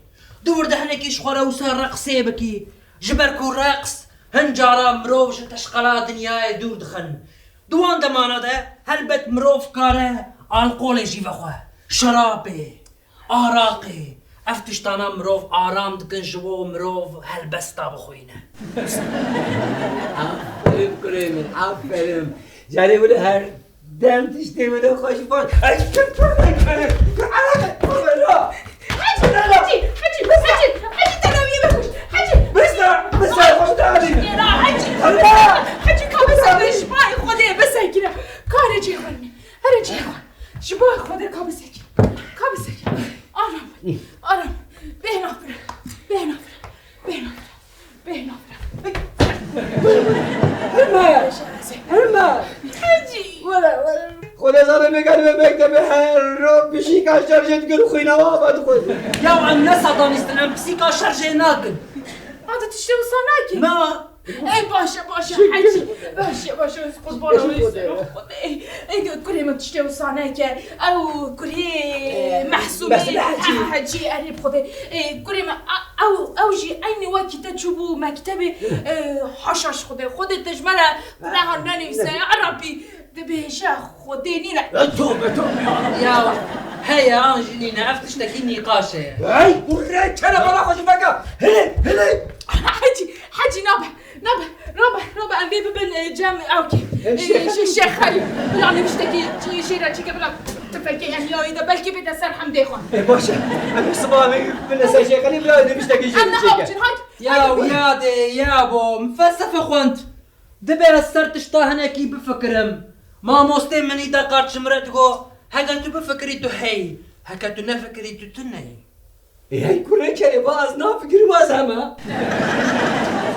Di wir de hinekî ji xwe re wisa reqsê bikî. Ji ber ku reqs hin cara mirov ji teşqela dinyayê dûr dixin. Di wan demana de helbet mirov kare alkolê jî vexwe. Şerabê, araqê, ev tiştana mirov aram dikin, ji bo mirov helbesta bixwîne. Aferin kurê min, aferin. Carê wilo her dem tiştê wilo xweş bûn. Ay, Hecî, Hecî, Hecî, Hecî, Hecî, Hecî, te naviyê bikuş. Hecî, Bista, bista, xweş dî. Hecî, Hecî, Hecî, ka bisekine, ji bayê Xwedê bisekine. Kare cê xwe. Here cihê xwe. Ji bo Xwedê ka bisekî. Ka bisekî. Aram. Aram. Bêhna fire. Bêhna fire. Bêhna fire. Bêhna fire. Hilme! Hilme! Hecî! Were, were. Xwedê zane me gel me mektebê her roj pişîka şerjê dikin û xwîna wan vedixwin. Ya em ne satanîst in, em psîka şerjê nakin. Ha, tu tiştê wisa nakî? Na. Ey, baş e, baş e, Hecî. Baş e, baş e, ez qurban olî ser Xwedê. Ey, ey, kurê min tiştê wisa neke. Ew kurê Mehsûmê, Mehsûmê Hecî. He, Hecî, erê bi Xwedê. Ey, kurê min, a-, ew, ew jî eynî wekî te çûbû mektebê, e, haşa ji Xwedê. Xwedê te ji me re guneha nenivîse, ya Rabbî, dibêje Xwedê nîne. E, tobe, tobe, ya Rabbî. Ya, heye an jî nîne, ev tiştekî nîqaş e. Hey, kurê, kere bala xwe ji veke. Hilê, hilê. Hecî, Hecî, nabe. Nabe, rabe, rabe, em vê bibin, e, cem, ew kê. E, E, şêx. Şê-, Şêx Xelîl. Bila nivîştekî jê re çêke, bila tifekê em ya wê de belkî bête ser hemdê xwe. E, baş e. Em ê siba em ê bibin ser Şêx Xelîl, bila nivîştekî jê re çêke. Em ê hewcin, haydi. Ya, haydi, haydi. Ya de, ya bo, min felsefe xwend. Dibe ez ser tişta hinekî bifikirim. Mamostê min îda qat ji min re digo, heger tu bifikirî tu hey, heke tu nefikirî tu tu neyî. Ê, hey kurê kerê, ba ez nafikirim, ez heme.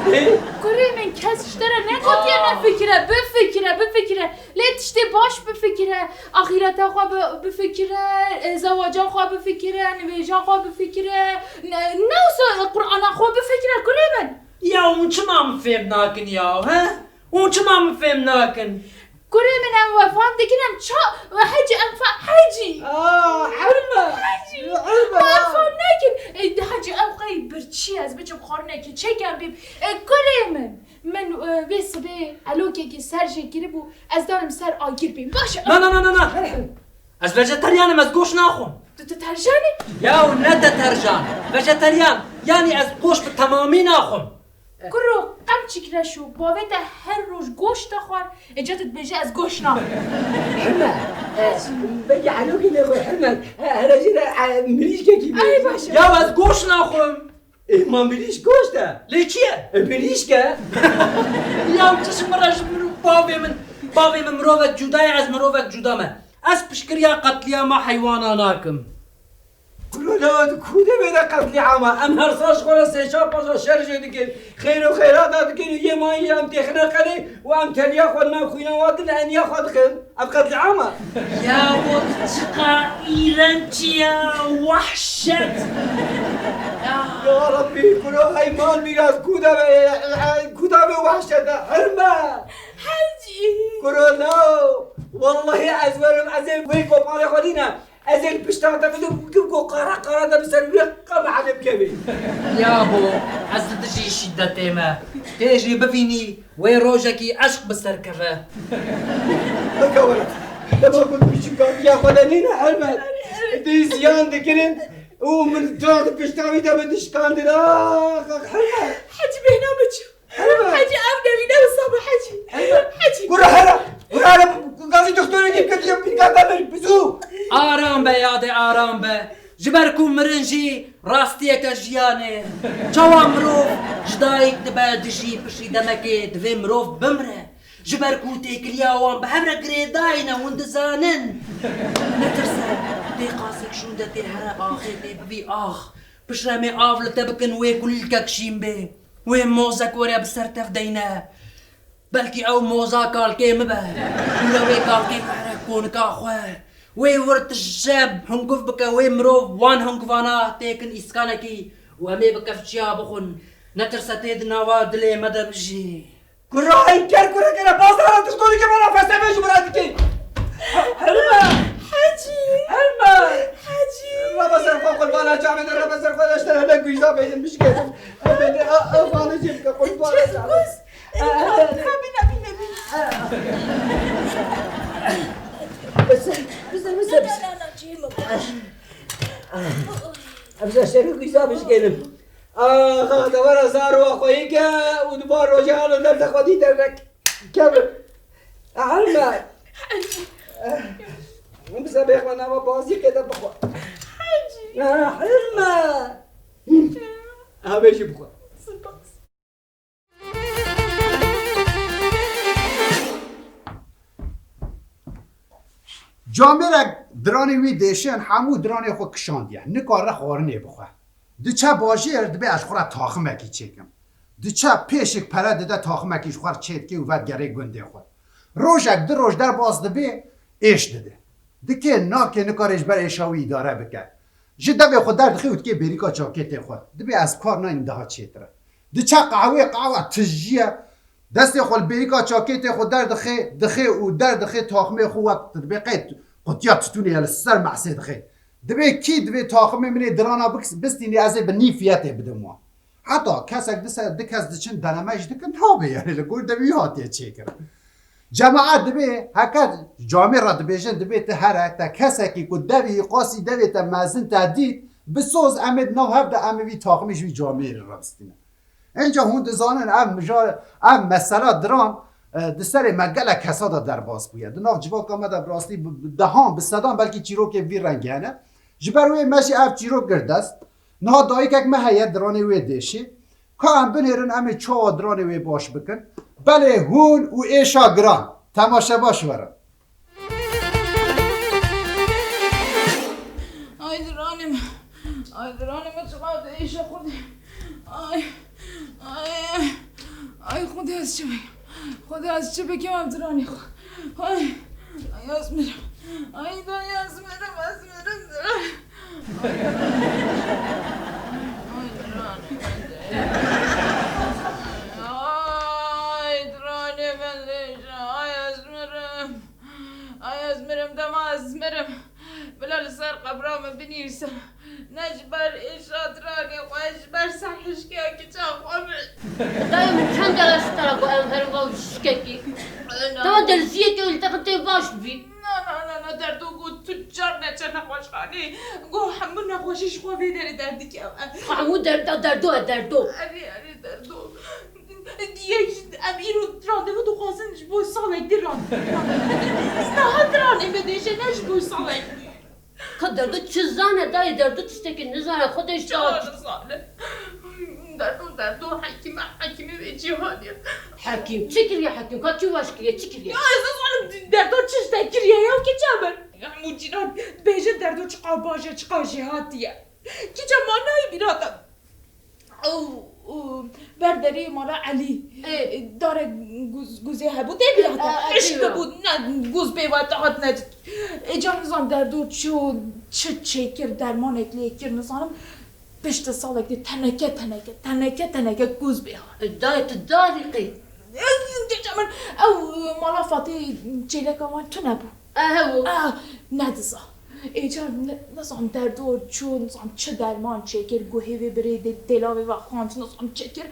Ê? Kurê min, kes ji te re negotiye nefikire, bifikire, bifikire. Lê tiştê baş bifikire. Axîreta xwe bi-, bifikire, e, zewaca xwe bifikire, nivêja xwe bifikire. Ne, ne wisa Qur'ana xwe bifikire kurê min. Ya hûn çima min fêm nakin ya, he? Hûn çima min fêm nakin? Kurê min, em we fam dikin, em ça-, hecî, em fa-, hecî. Aa, Hilme. Hecî. Hilme. Em fam nekin. E, hecî, ew qey birçî ez biçim xwarinekê çêkem bîm. E, kurê min, min, e, vê sibê elokekî ser jê kiribû, ez danim ser agir bîm. Baş e. Na, na, na, na, na. Ez vejeteryan im, ez goş naxwim. Tu, tu terjan î? Yaw ne te terjan. Vejeteryan. Yanî ez goş bi temamî naxwim. Kuro, qemçîk reşo, bavê te her roj goşt dixwar, êca tu dibêje ez goşt naxwim. Hilme, e, belkî elokî lê xwe Hilme, e, here jî re, e, mirîşkekî bê. Ay, baş e. Ya ez goşt naxwim. E, ma mirîşk goşt e. Lê çi ye? E, mirîşk e. Ya çi ji min re ji min û bavê min, bavê min mirovek cuda ye, ez mirovek cuda me. Ez piştgiriya qetlîama heywana nakim. Kuro, lewê tu ku de bê de qetlîama? Em her sal ji xwe re sê çar paşa şer jê dikin. Xêr û xêrata dikin û yê mayî em têxine qelê û em teliya xwe nav xwîna wan din eniya xwe dixin. Ev qetlîama? Ya bo tu çiqa îrenç ya, wehşet. Ya. Ya Rabbî, kuro, hey mal mîras ku de be, ku de be wehşet e, Hilme. Hecî. Kuro, no. Wellahî ez werim, ez ê wê koparê xwe dîne. Ez ê li pişta te bidim, ku qara qara te bi ser wî qe mehele bikevî. Ya bo, ez li dijî şîdetê me. Tê jî bivînî, wê rojekî eşq bi ser keve. Bike were. Dema ku tu biçûka viya xwe de nîne Hilme. Dê ziyan dikirin û min dor di pişta wî de bi dişkandin. Ax, ax, Hilme. Hecî bêhna biçû. Hecî, ev newî ne wisa be, Hecî. Hecî. Gura here, gura here, gazî doktorê dî ketiye pînka te bir, bizû. Aram be yadê, aram be. Ji ber ku mirin jî rastiyeke jiyanê. Çawa mirov ji dayik dibe dijî pişî demekê divê mirov bimre. Ji ber ku têkiliya wan bi hev re girêdayî ne, hûn dizanin. Netirse, tê qasek şûnde tê here axê tê bivî ax. Piştre em ê av li te bikin wê kulîlkek şîn bê. Wê mozek were bi ser tev deyne. Belkî ew moza kalkê min be. Wî re wê kalkê bihre konika xwe. Wê wir tije hunguv bike, wê mirov wan hunguvana têkin îskanekî û em ê bi kevçiya bixwin. Netirse tê di nava dilê me de bijî. Kurayê ker kurê kere bazara tu xwe dike bana felsefê ji bira dike. Helme! Hecî! Helme! Hecî! Raba ser xwe qurbana camê de raba ser xwe de işte hele güyza beynim bişketim. Beni a a bana cim ke qurbana camê. Çiz kuz. Bine bine bine. Bize bize bize. Na na na cim. Bize işte güyza bişketim. Axa, dewera zaro xweyî ke û di van rojê halo derde xwedî derdek kevir. Helme. Bize bêxwe nava bazî qê de bixwe. Helme. Ev ê jî bixwe. Spas. Camêrek diranê wî dêşin hemû diranê xwe kişandiye. Nikare xwarinê bixwe. Diçe bajêr dibê ez xwe re taximekî çêkim. Diçe pêşik pere dide taximekî ji xwe re çêdike û vedigere gundê xwe. Rojek du roj derbas dibê êş dide. Dikê nakê nikare ji ber êşa wî îdare bike. Ji devê xwe derdixê û dikê bêrîka çakêtê xwe. Dibê ez kar naynim daha çêtir e. Diçe qehwê qehwa tijî ye. Destê xwe li bêrîka çakêtê xwe derdixê, dixê û derdixê taximê xwe wek dibê qey qutiya titûnê ye li ser mesê dixê. Dibê kî divê taximê min ê dirana biks-, bistînê ez ê bi nîv fiyetê bidim wan. Heta kesek di se-, du kes diçin deneme jî dikin, nabe, yani li gor devî wî hatiye çêkirin. Cemaet dibê heke camê re dibêjin, dibê tu here te kesekî ku devî qasî devê te mezin te dît, bi soz em ê di nav hev de em ê vî taximê ji vî camêrê re bistînin. Înca hûn dizanin ev mija-, ev mesela diran, e, di serê me gelek kesa de derbas bûye. Di nav civaka me de bi rastî bi, bi dehan, bi sedan belkî çîrokê vî rengî hene. Ji ber wê me jî ev çîrok girt dest. Niha dayikek me heye, diranê wê dêşî. Ka em binêrin, em ê çawa diranê wê baş bikin? Belê hûn û êşa giran. Temaşe baş werin. Ay diranê min. Ay diranê min, çima tu êşa xwe dê. Ay. Ay. Ay Xwedê ez çi bikim? Xwedê ez çi bikim ev diranê xwe? Ay. Ay ez mirim. Ay dayê ez mirim, ez mirim. Ay diranê min. Ay diranê min dêşe. Ay ez mirim. Ay ez mirim, dema ez mirim. Bila li ser qebra min binivîse. Ne ji ber êşa diranê xwe, ji ber serhişkeya kiça xwe min. Dayê min çend cara ji te re got em herin va şikekî. Dema derziyekê li te tê baş bî. Na, na, na, na, Derdo got tu car neçe nexweşxanê. Got hemû nexweşî ji xwe vê derê derdikeve. Hemû derda, derdo e, derdo. Erê, erê, Derdo. Yek, em îro randevu dixwazin ji bo salek din randevu. Niha diranê me dêşe, ne ji bo salek din. Ka Derdo çi zane dayê, Derdo tiştekî nizane, Xwedê ji te. Çawa nizane? Derdo, Derdo, hekîm e, hekîmê vê cîhanê. Hekîm? Çi kiriye hekîm? Ka çi baş kiriye, çi kiriye? Ya ez nizanim Derdo çi ji te kiriye ya, kiça min. Hemû cîran dibêjin Derdo çiqa baş e, çiqa jêhatî ye. Kiça ma nayê bîra te. Ew, ew, ber derê mala Elî, Ê. Darek guz-, guzê hebû, tê bîra te. Ê, ê, ê, Eşk bîra. Bû, ne, guz pê ve te hat ne. Ê, can nizam Derdo çi û çi çêkir, dermanek lê kir, nizanim. Piştî salekê teneke, teneke, teneke, teneke guz bê hat. Ê, dayê tu darî qey? Ê, kiça min, ew, mala Fatê çêleka wan tune bû. E, hew. Ah, nediza. Êcar ne-, nizam Derdo çû, nizam çi derman çêkir, guhê vê birê dê-, dêlavê ve xwend, nizam çêkir.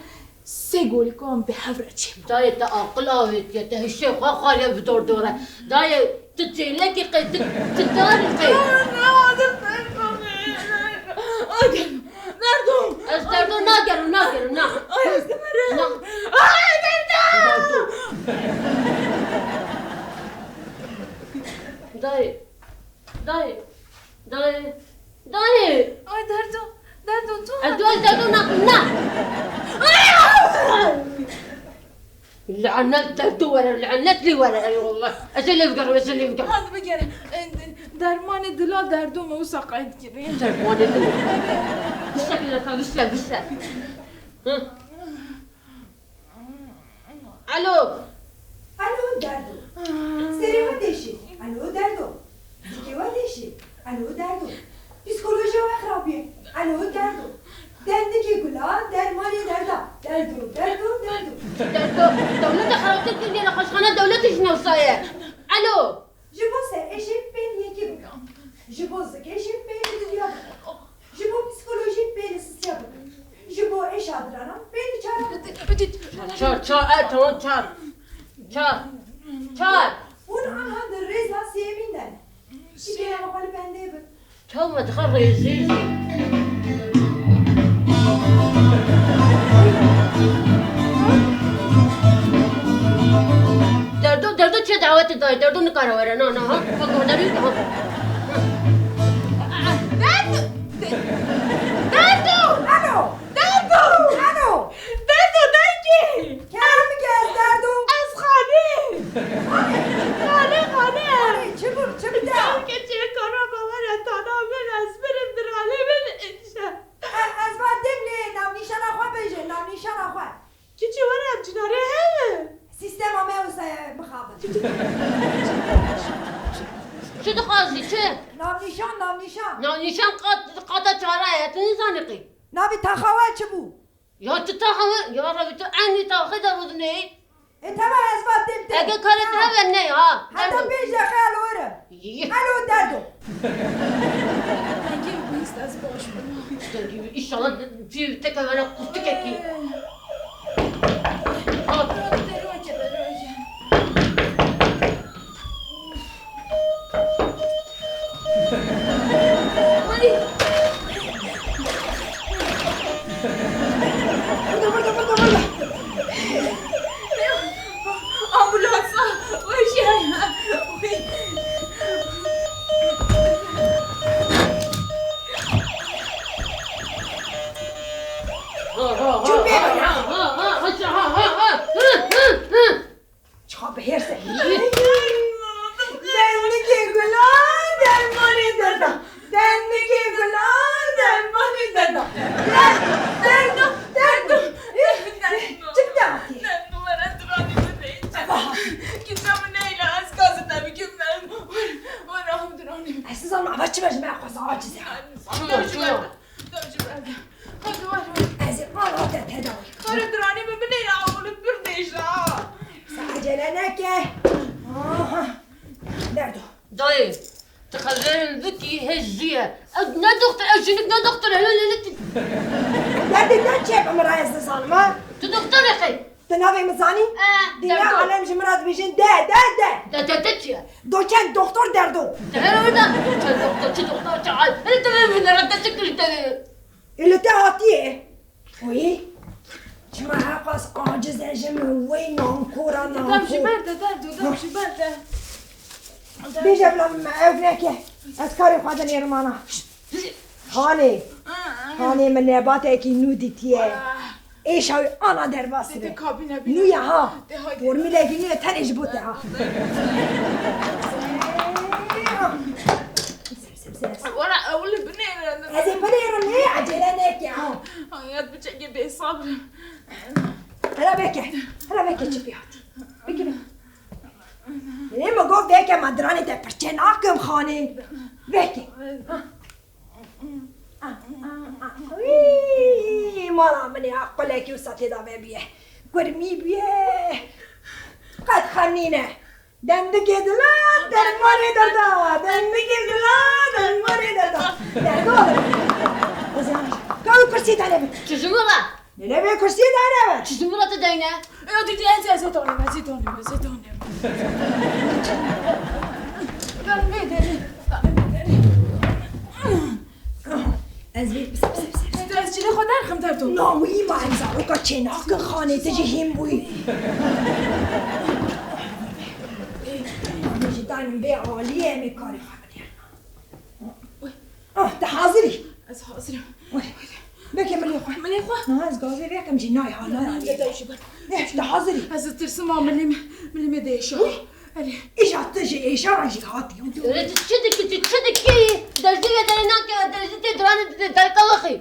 Sê golîkan bi hev re çêbû. Dayê te aqil avêtiye, te hişê xwe xwariye bi dor dor e. Dayê tu çêlekî qey, tu, tu darî qey. Derdo! Ez Derdo nagerim, nagerim, na. Ay, ez dimerim. Na. Ay, Derdo! Derdo. Dayê. Dayê. Dayê. Dayê. Ay, Derdo. Derdo, tu. Ez Derdo, Derdo, na, na. Ay, ay! Lanet Derdo were, lanet lê were, ey wallah. Ez ê lê bigerim, ez ê lê bigerim. Hadi bigere. E, dermanê dila Derdo me wisa qeyd kirî. Dermanê dila. Bişte, bişte, bişte. Hı. Alo. Alo, Derdo. Serê we deşê. Alo, Derdo. Zikê we deşê. Alo, Derdo. Psîkolojiya we xirab e. Alo, Derdo. Dendikê gulan dermanê derda. Derdo, derdo, derdo. Derdo, dewleta xerabtir kiriye, nexweşxana dewletê jî newsaye. Alo. Ji bo ser êşê pê li yekê bikin. Ji bo zikêşê pê li duduya bikin. Ji bo psîkolojî pê li sisiya bikin. Ji bo êşa diranan pê li çara bikin. Çar, çar, e, tamam, çar. Çar. Çar. Hûn anha di rêza sêyemîn de ne. Çi kerema xwe li bendê bin. Çawa dixe rêzê jî. Derdo, Derdo çi dawetê dayê? Derdo nikare were, na, na, ha? Ha, guhdarî, ha. Derdo! Derdo! Alo! Derdo! Alo! Derdo, dengê! Kerem kes Derdo! Ez xanê! Xanê, xanê! Xanê, çi bû, çi bû te? Dengê çê kara bawere tana min, ez birim, dirane min, inşe. E, ez va dem lê navnîşana xwe bêje, navnîşana xwe. Çiçî were em cinarê heye. Sîstema me wisa ye mixabin. Çi dixwazî, çi? Navnîşan, navnîşan. Navnîşan qat, qata çara ye, tu nizanî qî. Navê taxa we çi bû? Ya tu taxa we, ya Rebî tu enî taxê de bidinê. E, tamam, ez va tim tim. Ege karê te hebe ne ya? Heta pênc deqe alo were. Yî. Alo, Derdo. Dengê bihîst ez baş bûm. Dengê bi-, inşallah cî teke were qurtikekî. Ha. Derokê, derokê. Ay. Burada, burada, burada, burada. Ambulansa, hoş ya. Çup bê bana. Çiqa bi hêrs e. Dendikê gulan dermanê derda. Dendikê gulan dermanê derda. Derdo, derdo, derdo. Çi bi te hatî? Aha. Kimse min neyle, ez gazete bikim, ez were, were, hemdiranî. Ez nizanim ava çi be ji me xweza aciz e. Çi be, çi be? Dur ji ber de. Hadi var. Ez ê ava te tedawî kim. Karê diranê min binêre, awil pir dêj ha. Sen acele neke. Aha. Derdo. Dayê, tu xeberên bikî hêj jî ye. Ew ne doxtor, ew jinik ne doxtor e, lê, lê, lê, tu Derdê te çi ye bi min re ez nizanim ha? Tu doxtor e qey? Te navê min zanî? Eh, Dinya Derdo. Alem ji min re dibêjin de, de, de. De, de, de çi ye? Doçent doktor Derdo. De here were de doçent doktor, çi doktor, çi ay. Hele te vê vinere te çi kir te vê? Ê li te hatiye. Wî? Çima heqas aciz e ji min wey nankora nankor. Dem ji ber de Derdo, dem ji ber de. Bêje bila min ev neke. Ez karê xwe dinêrim ana. Hanê. Hanê min nebatekî nû dîtiye. Êşa wî ana derbas be. Nû ye ha. Formîlekî nû ye tenê ji bo te ha. Wala ew li binêre. Ez ê binêrim, nê, ecele neke ha. Hayat biçekê bêsabr im. Hele veke. Hele veke çi pê hat. Veke, veke. Lê min got veke, ma diranê te pirçe nakim xanê. Veke. Ha. Ah, ah, ah. Wî, mala min ê, ah, qulekî wisa tê de vebiye. Kurmî bûye. Qet xem nîne. Dendikê dila, dermanê derda. Dendikê dila, dermanê derda. Derdo. Ka wî kursî te nebit. Çi ji min re? Lê lê vê kursiyê dane be. Çi ji min re tu deyne? Ya dîdî, ez, ez ê donim, ez ê donim, ez ê donim. Donim, ê derî. Ez vê, pis, pis, pis, pis. Tu ez cilê xwe derxim Derdo. Na, wî ma em zaroka çênakin xanê, tu jî hîn bûyî. Em jî danim vê aliyê, em ê karê xwe binêrin. Ah, te hazir î? Ez hazir im. Wê. Veke milê xwe. Milê xwe? Na, ez gazê vê yekem jî nayê ha, nayê. Nayê, nayê. Te hazir î? Ez ditirsim a milê me, milê me diêşe. Wê. Erê. Îja tu ji êşa re jî hatî. Erê, tu çi dikî, tu çi dikî? Derzî ye derê nake, derzî tê diranê, tê derkewexî.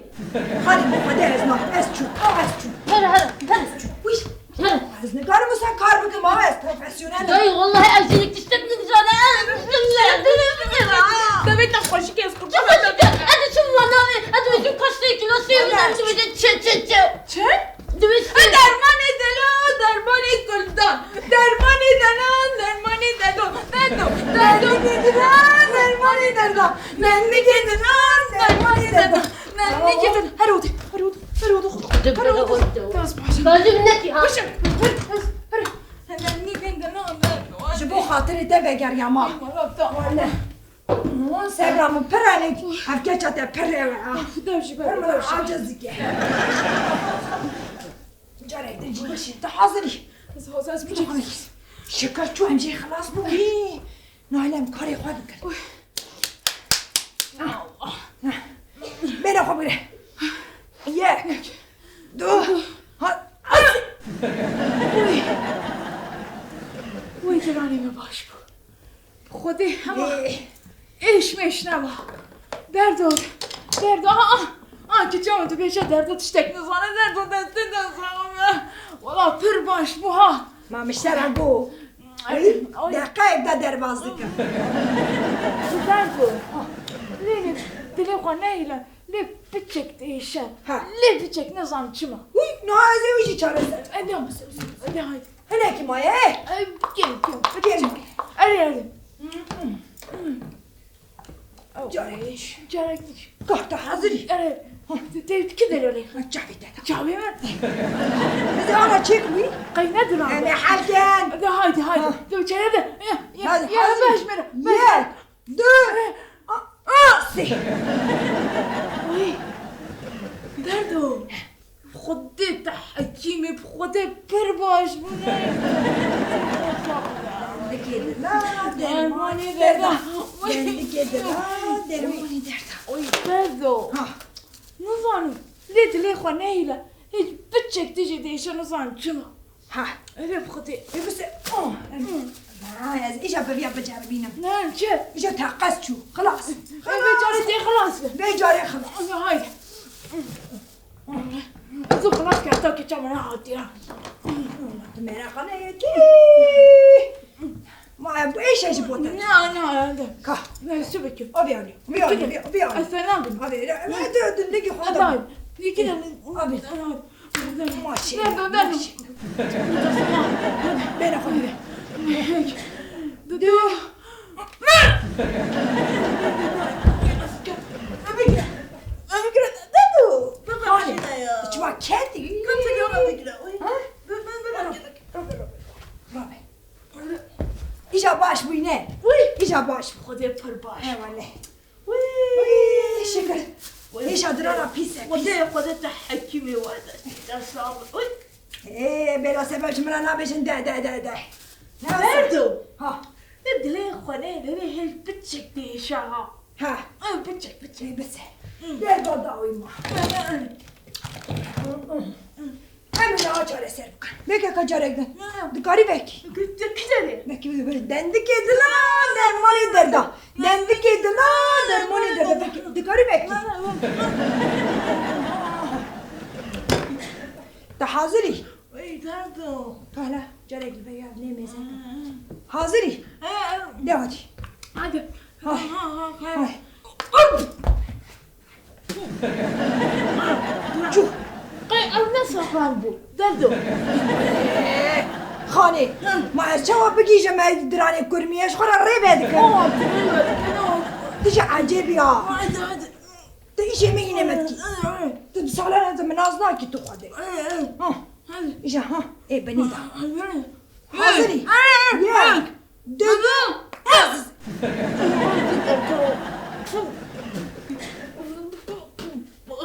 Xalê, bo xwedê ez nakim, ez çûm, ah, ez çûm. Here, here, here. Ez çûm. Wî. Here. Ez nikarim wisa kar bikim, ha, ez profesyonel im. Dayê, wellahî ez jinik tiştek nizane, ez Dewê te xweşik ez qurban. Çi xweşik e? Ez diçim wan navê, ez dibêjim kaç sê kîlo sê min, ez dibêjim Dilan dermanê derda. Mendikê dilan dermanê derda. Mendikê dilan. Her odê, her odê, her odê. Her odê. Biraz başım. Bacım ne ki ha? Başım. Her, her, her. Mendikê dilan derda. Ji bo xatirê te vegeriya mal. Wala. Sebra min pir e, ev keça te pir rew e. Dev jî ber, dev jî. Aciz dike. Carek din jî bişî. Tu hazir î? Ez hazir, ez bicek. Şikar çû, em jê xilas bû. Hî. Nahile em karê xwe bikin. Bêra xwe bigire. Yek. Du. Ha. Wî. Wî diranê me baş bû. Xwedê hema êş mêş nema. Derdo, derdo, aha, aha, aha, kiça min dibêje derdo tiştek nizane, derdo destê de saxim e. Wala pir baş bû ha. Ma miştera go. Ay, ay. Deqeyek de derbaz dikim. Derdo, lê dilê xwe nehîle, lê piçek diêşe. Ha. Lê piçek nizam çima. Hûy, niha ez ê wî jî çareser. Ede, ede haydi. Hinekî maye, he? Ay, gel, gel. Gel. Erê, erê. Carek. Carek. Kah, tu hazir î? Erê. Ha. Te, te, ki derê? Ha, çavê te. Çavê mi? Ez ê ana çêkim wî. Qey ne diran? Em ê hel ken. De haydi, haydi. Ha. De çere de. Ya, ya, hadi, ya, hazir. Beş mera. Yek. Du. A, a, sê. Oy. Derdo. Xwedê te hekîmê, bi Xwedê pir baş bûne. Dikê dila dermanê derda. Dikê dila dermanê derda. Oy, derdo. Ha. Nizanim, lê dilê xwe nehîle. Hiç piçek tijî diêşe, nizanim çima. Ha. Erê bi Xwedê. Ê bise, oh, em, ha, ez îja bi vîya biceribînim. Ne, çi? Îja teqez çû. Xilas. Ê, vê carê tê xilas be. Vê carê xilas. Haydi. Ez û xilas ke, heta keça min nehatiye. Tu mereqa neyê kî. Ma bu êşe ji bo te. Na, na, na. Ka. Ne, su bikim. Abi yani. Abi yani. Abi yani. Ez fena bim. Abi, ne, ne, tu dindeki xwe. Abi. Yekî de. Abi. Maşallah. Ver, ver, ver. Maşallah. Bêne xwe bîne. Dudu. Bigire. Bigire. Dudu. Bigire. Çima keti? Kötü yola bigire. Oy. Ha? Ver, ver, ver. Rabe. Îja baş bûyî ne? Wî. Îja baş bû. Xwedê pir baş. He wele. Wî. Wî, şikir. Wî. Hêşa dirana pîs e, pîs. Xwedê, Xwedê te hekîmê we de. Te sabir. Wî. Ê, bêla sebeb ji min re nabêjin de, de, de, de. Ne Berdo. Ha. Te dilê xwe ne, bebê hêj piçek diêşe ha. Ha. Ê, piçek, piçek. Ê, bise. Hı. Gel bal dawî ma. Hı, hı, hı. Em ê niha çareser bikin. Vekeka carek din. Ne? Dikarî vekî? Ki-, ki-, ki derê? Vekî, vekî. Dendikê dila, dermanê derda. Dendikê dila, dermanê derda. Vekî, dikarî vekî? Ne, ne, ne. Te hazir î? Ey, derdo. Pehla, carek li vê ya lê mêze. Hı, hı. Hazir î? Hı, hı. De hadi. Hadi. Ha. Ha, ha, ha. Hay. Çû. Qey ew ne sexan bû? Derdo. Xanê, ma ez çawa bigihîjim me diranê kurmî? Ez xwe re rê vedikim. Aa, tu rê vedikim, aa. Tu jî ecêb î ya. Hadi, hadi. Tu îşê min hîne me dikî. Tu bi salan ez min nas nakî tu xwedê. Ha. Hadi. Îja ha. Ê binî da. Hadi. Hazirî? Hadi. Yek. Dudu.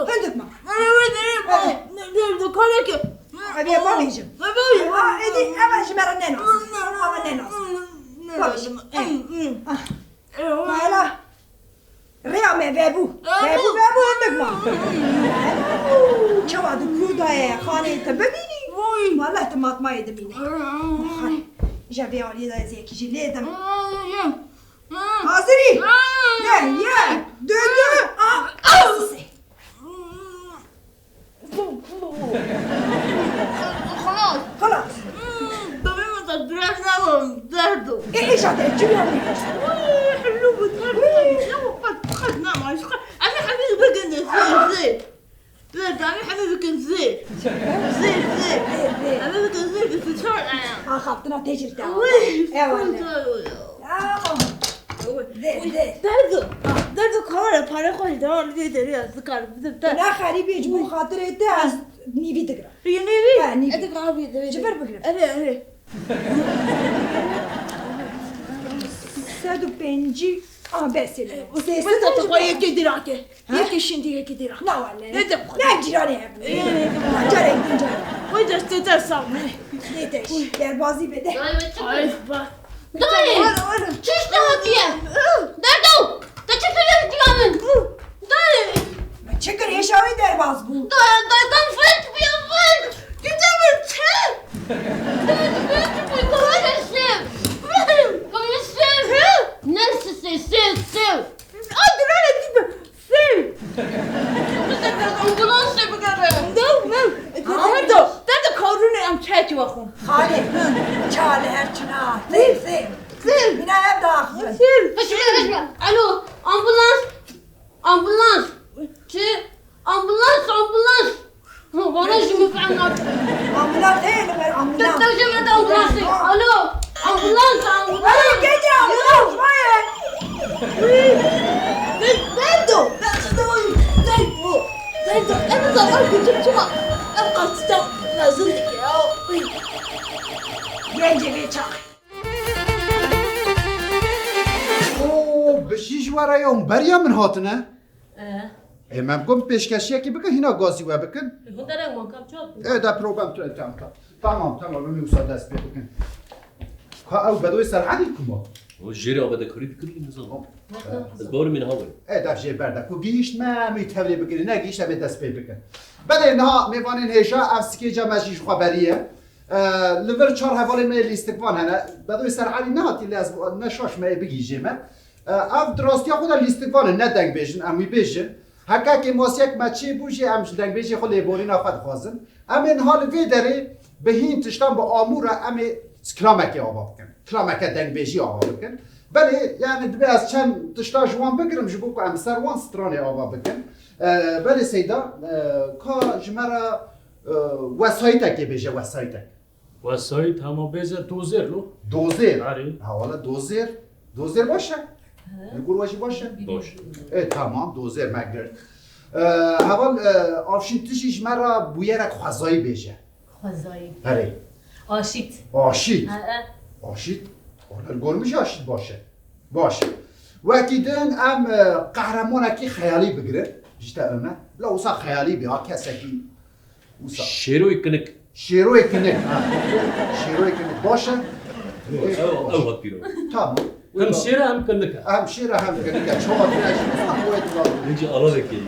Hindik ma. Hadi. Hadi. Hadi, bavêjim. Ha, êdî, eva ji me re nenas. Eva nenas. Bavêjim. Ah. Hala. Rêya me vebû. Vebû, vebû, hindik ma. Çawa di kû da ye, xanê te bibînî? Vay. Wala te matmayê dibînî. Xanê, ji vê aliyê de ez yekî jî lê dim. Hazirî? Ne, yek, du, du, a, a, sisê. Xelas. Xelas. Hmm, dawî min te dirêj nebûm, derdo. Ê, êşa te çi yanî? Wî, hilû bû, derdo. Wî. Ya, qet, qet nema, ji qet. Em ê hemî bikin de, zê, zê. Derdo, em ê hemî bikin, zê. Zê, zê. Zê, zê. Em ê bikin, zê, bikin, çar, aya. Axaftina têjil te. Wî, eyvallah. Eyvallah. Ya. Derdo. Derdo kawara pare xwe ji dewan vê derê ez dikarim bidim te. Na xerîbê ji bo xatirê te ez nîvî digirim. Yê nêvî? He, nîvî. Ez dikarim vê derê. Ji vir bigirim. Erê, erê. Sed û pêncî, ah, besê. Sê sed û pêncî. Yekê dirake. Ha? Yekê şindî, yekê dirake. Na wele. Ne de. Ne cîranê hebû. Ee, ne de. Carek din carek. Wê destê te sax be. Nê te. Derbazî bide. Ay, ba. Dayê, çi ji te hatiye? Derdo, te çi kiriye ji ciya min? Dayê. Me çi kir, hêşa wê derbaz bû. Dayê, dayê, kan fil bûye, fil. Dide min çi? Dayê, dide min çi bû? Kan fil. Kan fil. Ne sisê, sê, sê. A, durane dide. Sêv! Ambulansê bigere. Derdo, derdo, derdo kawrûnê em çekî wexwin. Xalê, çale her çina. Sêv, sêv. Sêv. Bîna ev daxin. Sêv. Kaçma, kaçma. Alo, ambulans. Ambulans. Çi? Ambulans, ambulans. Vana jî min fehm nake. Ambulans heye li ber ambulans. Te, te jê me de ambulans de. Alo, ambulans, ambulans. Hey, gece ambulans, vay. Derdo, derdo, derdo, derdo. Em zaten küçük çima. Em kaçta mezun dike ya. Gence geçer. Oo, bijî ji we re ya hûn beriya min hatine. Ee. Ê, me got pêşkeşiyekî bikin, hîna gazî we bikin. Hunderek wan kam çap. Ê, de problem tu, tamam, tamam. Tamam, tamam, em wisa dest pê bikin. Ka ew Bedoyê Serhedî kuma? O jêrê avedekarî dikirî, nizanim. Ez bawerî min hawê. Ê, dev jê berde. Ku gihîşt me, em ê tevlê bikin, negihîşt em ê dest pê bikin. Belê, niha mêvanên hêja, ev skêca me jî ji xwe beriye. Ee, li vir çar hevalên me yê lîstikvan hene. Bedoyê Serhedî nehatî lê ez ne şaş me yê bigihîjê me. E, ev di rastiya xwe de lîstikvan in, ne dengbêj in, em wî bêjin. Heke kêmasiyek me çêbû jî em ji dengbêjê xwe lêborîna xwe dixwazin. Em ê niha li vê derê bi hîn tiştan bi amû re em ê kilamekê ava bikin. Kilameke dengbêjî ava bikin. Belê, yani dibe ez çend tişta ji wan bigirim ji bo ku em ser wan stranê ava bikin. E, belê Seyda, e, ka ji me re, e, wesayîtekê bêje, wesayîtek. Wesayît hema bêje dozêr lo. Dozêr? Erê. Ha, wala dozêr. Dozêr baş e? He. Li gor we jî baş e? Baş. E, tamam, dozêr me girt. E, heval, e, Avşîn, tu jî ji me re bûyerek xwezayî bêje. Xwezayî. Erê. Aşît. Aşît. He, he. Aşît. Wala li gor min jî aşît baş e. Baş e. Wekî din em, e, qehremanekî xeyalî bigirin. Ji te Ömer. La wisa xeyalî bî, ha kesekî Wisa. Şêroyê kinik. Şêroyê kinik, ha. Şêroyê kinik. Baş e. Ew, ew hat bîro. Tamam. Hem şêr e hem kinik e. Hem şêr e hem kinik e. Çawa tu ez ji wisa boyê tu. Hincî alavekê.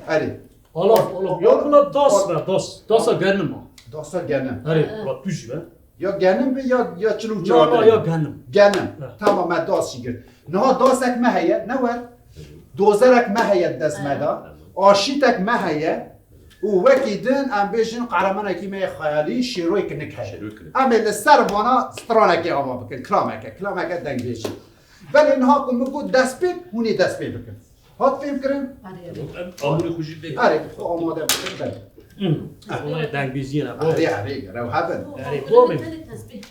Erê. Alav, alav. Ya buna das ver, das. Dasa genim ha. Dasa genim. Erê, la tu jî be. Ya genim be ya, ya çil û çil. Na, na, ya genim. Genim. He. Tamam, me das jî girt. Niha dasek me heye, ne wer? Dozerek me heye di dest me de. He. Aşîtek me heye. Û wekî din em bêjin qehremanekî me yê xeyalî Şêroyê Kinik heye. Şêroyê Kinik. Em ê li ser vana stranekê ava bikin, kilameke, kilameke dengbêjî. Belê niha ku min got dest pê, hûn ê dest pê bikin. Hat fêm kirin? Erê, erê. Em amûrê xwe jî bê. Erê, xwe amade bikin, belê. Hı. Olay dengbêjiyê ne, bol. Erê, erê, gere ew hebin. Erê, bol bin. Tesbîh.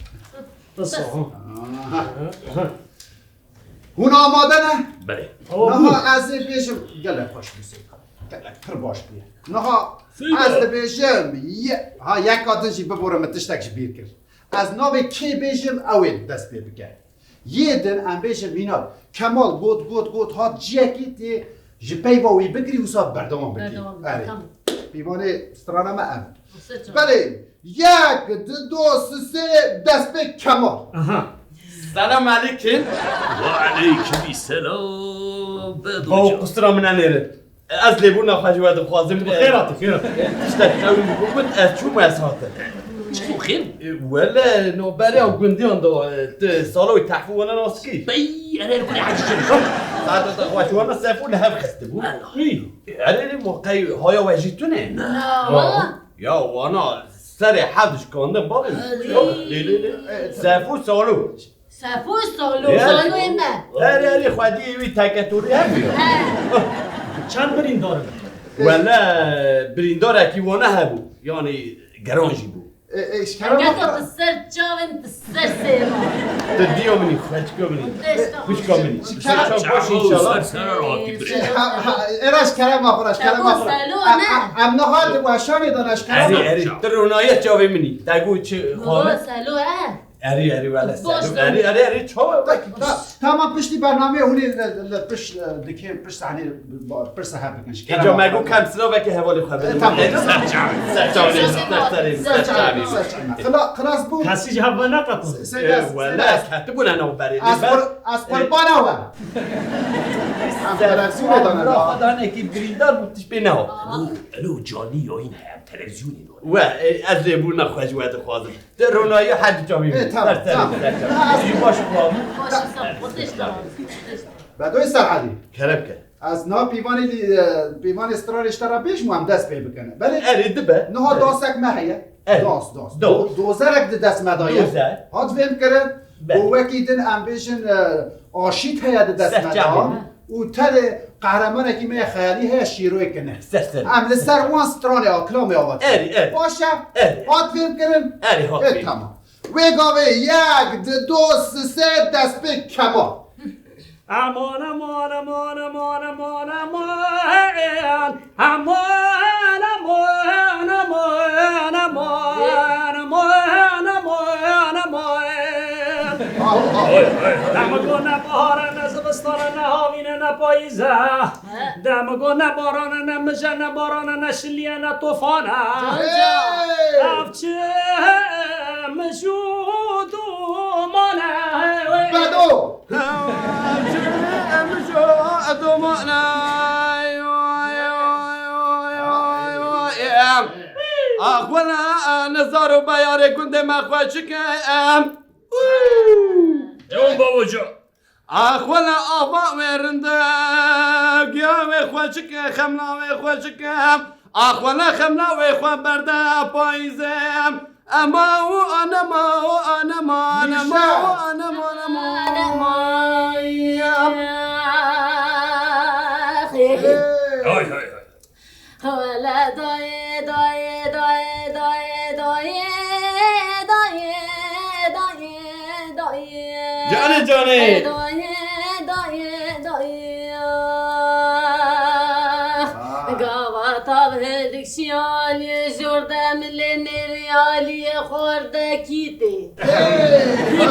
Nasıl? Aha. Aha. Hûn amade ne? Belê. Niha ez ê bêjim, gelek xweş bû Seyda. Gelek pir baş bûye. Niha Seyda. Ez dibêjim, ye-, ha, yeka din jî bibore, min tiştek ji bîr kir. Ez navê kê bêjim, ew ê dest pê bike. Yê din em bêjin mînak. Kemal got, got, got, hat ciyekî tê ji peyva wî bigirî wisa berdewam bikî. Berdewam bikî, erê. Tamam. Pîvanê strana me ev. Belê, yek, du, do, sisê, dest pê Kemal. Aha. Selam aleyküm. Ve aleyküm selam. Bedo Bawo can. Qusura min nenêrin. Ez lêbûna xwe ji we dixwazim. Bi xêr hatî, xêr hatî. Tiştek qewî min bigund, ez çûm, ez hatim. Çi bû xêr? Wele, no beriya gundiyan da, e, tu saloyê tehfû wana nas kî? Bey, erê, erê, erê, erê. Saeta te xwe ji wana sefû li hev xistibû. Wela. Î. Erê, erê, mo qey haya we jî tune? Na, wela. Ya, wana serê hevd şikandin bavê. Erê. Lê, lê, lê. Sefû salo. Sefo salo, ya. Saloyê me. Erê, erê, xwediyê wî teketorî hebû ya. He. Çend birîndar in? Wele, birîndarekî wana hebû. Yanî geran jî bû. E, e, ji kerema Geko xwe. Di ser çavên, di ser sêvan. Tu diyo min î, xweçiko min î. Xwişka min î. Ji kerema. Ser çav baş înşallah. Ser ser rakî birê. Ha, ha, êra ji kerema xwe, ji kerema xwe. Selo, ne? Em niha di weşanê de ne ji kerema. Erê, erê. Tu ronaye çavê min î. Te got çi xwe? Selo, e? Erê, erê, wele selo. Erê, erê, erê, çawa bak. Ta-, tamam, piştî bernameyê hûn ê li, li, li pişt, e, dikê, pişt sahnê, ba-, pirsa hev bikin. Ji kerema xwe. Înca me got kem silavekê hevalê xwe bidin. E, tamam. Ser çavê, ser çavê, ser serê, ser çavê. Ser çavê. Xila-, xilas bû. Kesî ji hev ve neqetin. Se-, se-, e, wele, ez ketibûne nav berê. Ez qur-, ez qurbana we. Em televizyonê de ne. Xwe danekî birîndar bû, tişt pê neha. Alo, alo, canî yayın heye, televizyonê de. We, e, ez lêbûna xwe ji we dixwazim. Te ronayî her di çavê min. E, tamam, tamam. Ser serê, ser çavê. Ji baş xwe. Baş, sağ ol. Bedoyê Serhedî. Kerem ke. Ez niha pîvanê lî-, e, pîvanê stranê ji te re bêjim û em dest pê bikin. Belê. Erê dibe. Niha dasek me heye. Erê. Das, das. Das. Do-, dozerek di dest me de ye. Dozer. Hat fêm kirin. Belê. Û wekî din em bêjin, e, aşît heye di dest me de. Serçavê me. Û tenê qehremanekî me yê xeyalî heye, Şîroyê Kinik. Ser ser. Em li ser wan stranê a kilamê ava dikin. Erê, erê. Baş e? Erê. Hat fêm kirin? Erê, hat fêm. E, tamam. Wê gavê yek, di, du, sê, dest pê Kemal. Aman, aman, aman. Aman, aman, aman, aman. Aman, aman, aman, aman. Aw, aw. Oy, oy, oy. Dema got ne bahar e, ne zivistan e, ne havîn e, ne payîz e. He. Dema got ne baran e, ne mij e, ne baran e, ne şilî ye, ne tofan e. Can, can. Hey! Ev çi mij û duman e. Bedo! Ev çi mij û duman e. Axwela nizar û beyarê gundê me xweşik e. Can bavo can. Axwela ava wê rind e, giya wê xweşik e, xemla wê xweşik e. Axwela xemla wê xwe berde payîzê. Ema û anema û anema, anema û anema, anema. Hay, hay, hay. Wele dayê, dayê, dayê, dayê, dayê, dayê, dayê, dayê. Canê, canê. Dayê, dayê, dayê. Ah. Gava tav hilik şiyalî, jor de milê nêrî aliyê xwar de kîtê. Hey, hey,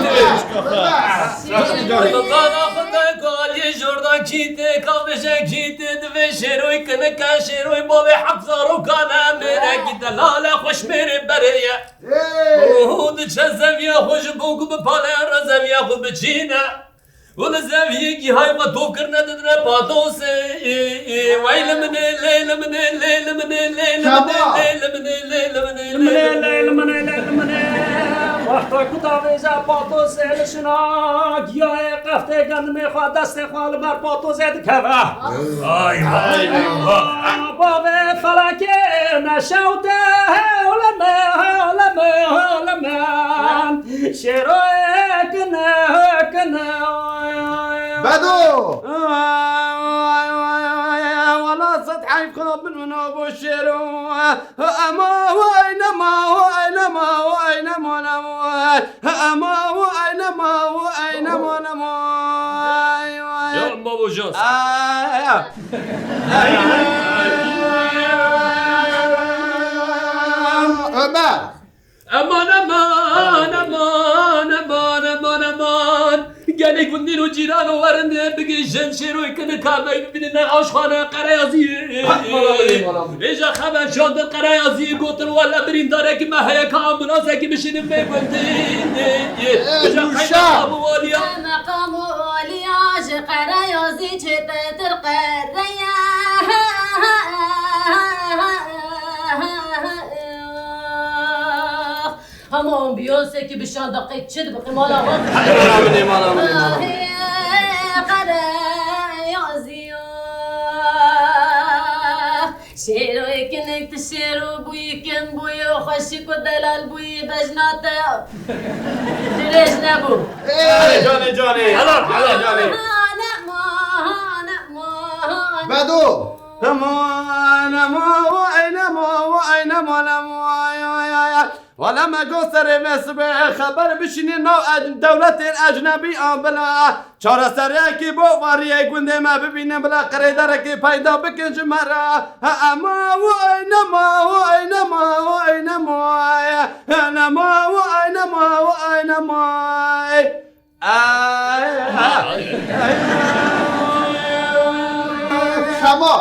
hey, hey. Bana xwe te galiyê jordan kîtê, ka bêje kîtê, divê şêroy kinike, şêroy bavê heft zarokan e, mêrekî delal e, xweş mêrê berê ye. Hey! Û diçe zeviya xwe ji bo ku bipale re zeviya xwe biçîne. Û li zeviyê gîhayê xwe dov kirine didine patosê. Wey li min ê, lê li min ê, lê li min ê, lê li min ê, lê li min ê, lê li min ê, lê li min ê, lê li min ê. Wexta ku davêje patosê li şina giyayê qeftê gandimê xwe destê xwe li ber patosê dikeve. Ay, ay, ay. Bavê felekê neşewte hewleme, hewleme, hewleme. Şêro kine, kine. Bedo! Wala sed heyf xwe bin min bo şêro. Ema wey nema, wey nema, wey nema, nema wey. Ema wey nema, wey nema, nema wey. Ya, ema bo jas. Ay, ay. Ömer. Eman, eman, eman, eman, eman, eman. Gelê gundîn û cîran û werin bigihîjin şêroyê kinika me bibînin aşxane Qereyaziyê. Hak mala min ê, mala min. Vêca xeber şandin Qereyaziyê, gotin wele birîndarekî me heye ka ambulansek bişînin vê gundî. Vêca qey meqam û waliya. Meqam û waliya ji Qereyazî çêtir qereya. Hema ambulansekî bi şan deqeyek çi dibe qey mala wan? Mala min ê, mala min ê, mala min ê. Ahê, Qereyaziya. Şêroyê kinik tu şêro bûyî, kim bûyî, xweşik û delal bûyî, bejna te dirêj nebû. Canê, canê, canê. Helal, helal. Canê. Hane, ma, hane, ma, hane. Bedo. Hema, hene, ma, wa, ene, ma, wa, ene, ma, ne, ma, ay, ay, ay, ay. Wele me got serê me sibê xeber bişînin nav ec-, dewletên ecnebî an bila çareseriyekî bo variyê gundê me bibînin, bila qirêderekî peyda bikin ji me re. He, ema û ey nema û ey nema û ey nema. He, nema û ey nema û ey nema. Ay, ay, ay. Şema.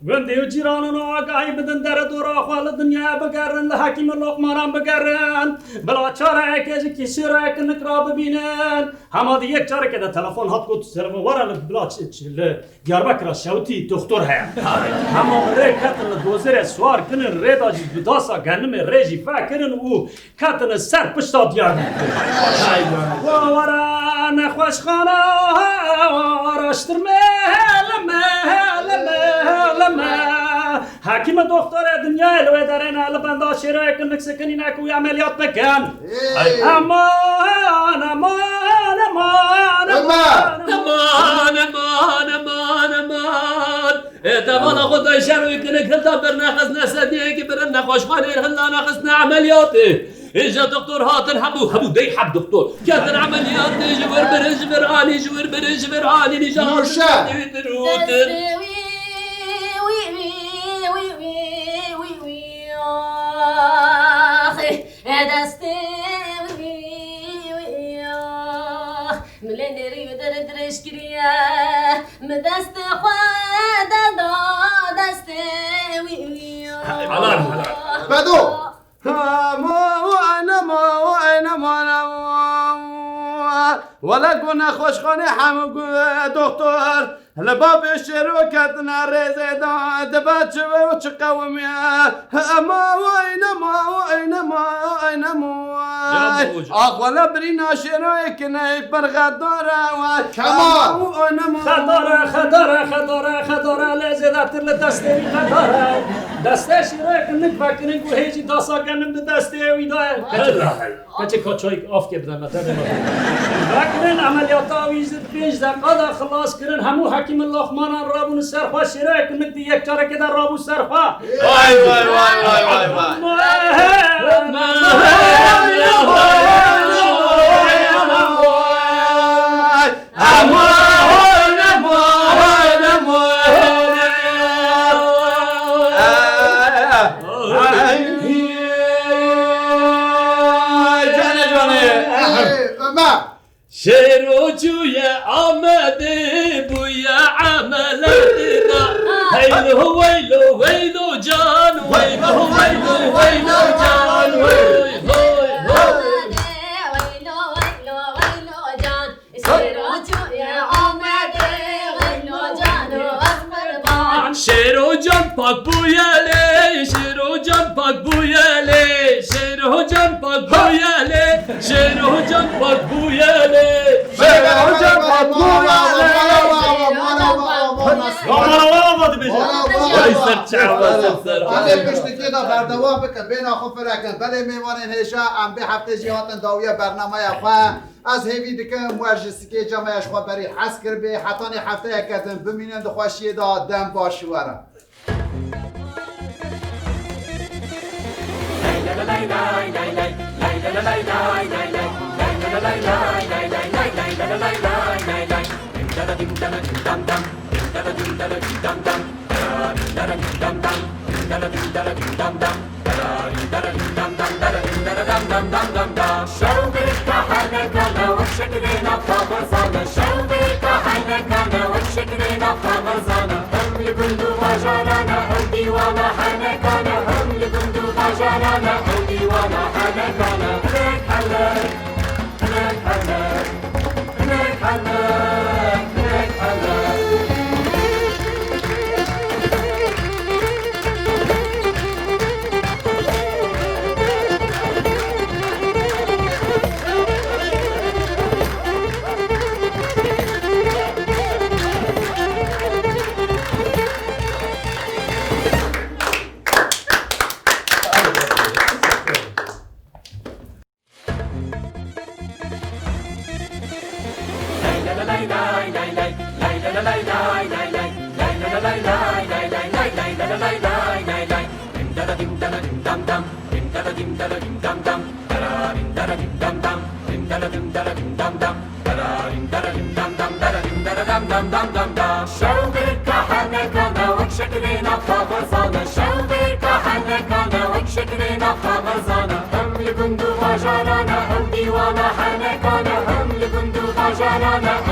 Gundê û cîranan agahî bidin, dere dora xwe li dinyaya bigerin, li Hekîm û Loqmanan bigerin. Bila çareyekê ji kîşêrayek nik ra bibînin. Hema di yek careke de telefon hat got, ser min were li bila ç-, ç-, li Diyarbekira şewitî doktor heye. Hema min rê ketin li dozerê siwar kirin, rê de jî bi dasa genimê rê jî fekirin û ketine ser pişta Diyarbekir. Wa were nexweşxane araştirme, leme, leme, leme. Hekîme doktorê dinyayê li wê derê ne, li benda şêroyê kinik sikinîne ku wî emeliyat bikin. Hey. Aman, aman, aman, aman, aman, aman, aman, aman. E, devala xwe dayşer û kinik hilda bir nexistine sediyekî birin nexweşxanê hilda nexistine emeliyatê. Îja doktor hatin hebû, hebû dey heb doktor. Ketin emeliyatê ji vir birin, ji vir anî, ji vir birin, ji vir anî, nîja hatin Nûşe. Sediyê wî dirûtin. Destê wî, wî, wî, wî, wî, wî, wî, wî, ax. E destê wî, wî, ax. Milê nêrî wî dir dirêj kiriye. Mi destê xwe de da destê wî, wî, ax. Helal, helal. Bedo. Ha, ma, wa, ne, ma, wa, ne, ma, ne, wa, wa. Wele ku nexweşxanê hemû ku doktor. Li bavê şêro ketine rêzê de, dibe çi ve û çi qewimiye. Ema wey nema, wey nema, wey nema, wey. Ya bu hoca. Ax wele birîna şêroyê kiney pir xedar e, wey. Kemal. Ema wey nema. Xedar e, xedar e, xedar e, xedar e, lê zêdetir li destê wî xedar e. Destê şêroyê kinik vekirin ku hêjî dasa genim di destê wî de ye. Hela, hela. Keçê ka çayek avkê bide me, tenê me. Vekirin emeliyata wî ji pênc deqa de xilas kirin. Hemû hekîmin loqmanan rabûn ser xwe, şêreyek nik di yek carekê de rabû ser xwe. Vay, vay, vay, vay, vay, vay. Canê, canê. Ömer. Şêro çûye Amedê, bûye emeliyatê da. Heylo, weylo, weylo can, weylo, weylo, weylo can, wey, wey, wey. Weylo, weylo, weylo can. Şêro çûye Amedê, weylo cano ez qurban. Şêro can pak bûye lê, şêro can pak bûye lê, şêro can pak bûye lê, şêro can pak bûye lê, şêro can pak bûye lê. Mala, mala, mala, mala, mala. Vay ser çava, ser ser. Hadi piştikê de berdewam bike, bêna xwe firekin. Belê mêvanên hêja, em bê heftê jî hatin dawiya bernameya xwe. Ez hêvî dikim we ji sikê cameya ji xwe berî hez kiribê. Hetanî hefteyeke din bimînin di xweşiyê de, dem baş were. Şew bêka henekane wek şekilê navxa xwezane. Şew bêka henekane wek şekilê navxa xwezane. Hem li gund û bajarane ew dîwana henekane. Hem li gund û bajarane ew dîwana henekane. Hinek henek, hinek henek, hinek henek, hinek henek. Şew bêrka henekane wek şekilêna kaxezane, şew bêrka henekane wek şekilêna kaxezane. Hem li gund û bajarane, hem dîwana henekane, hem li gund û bajarane.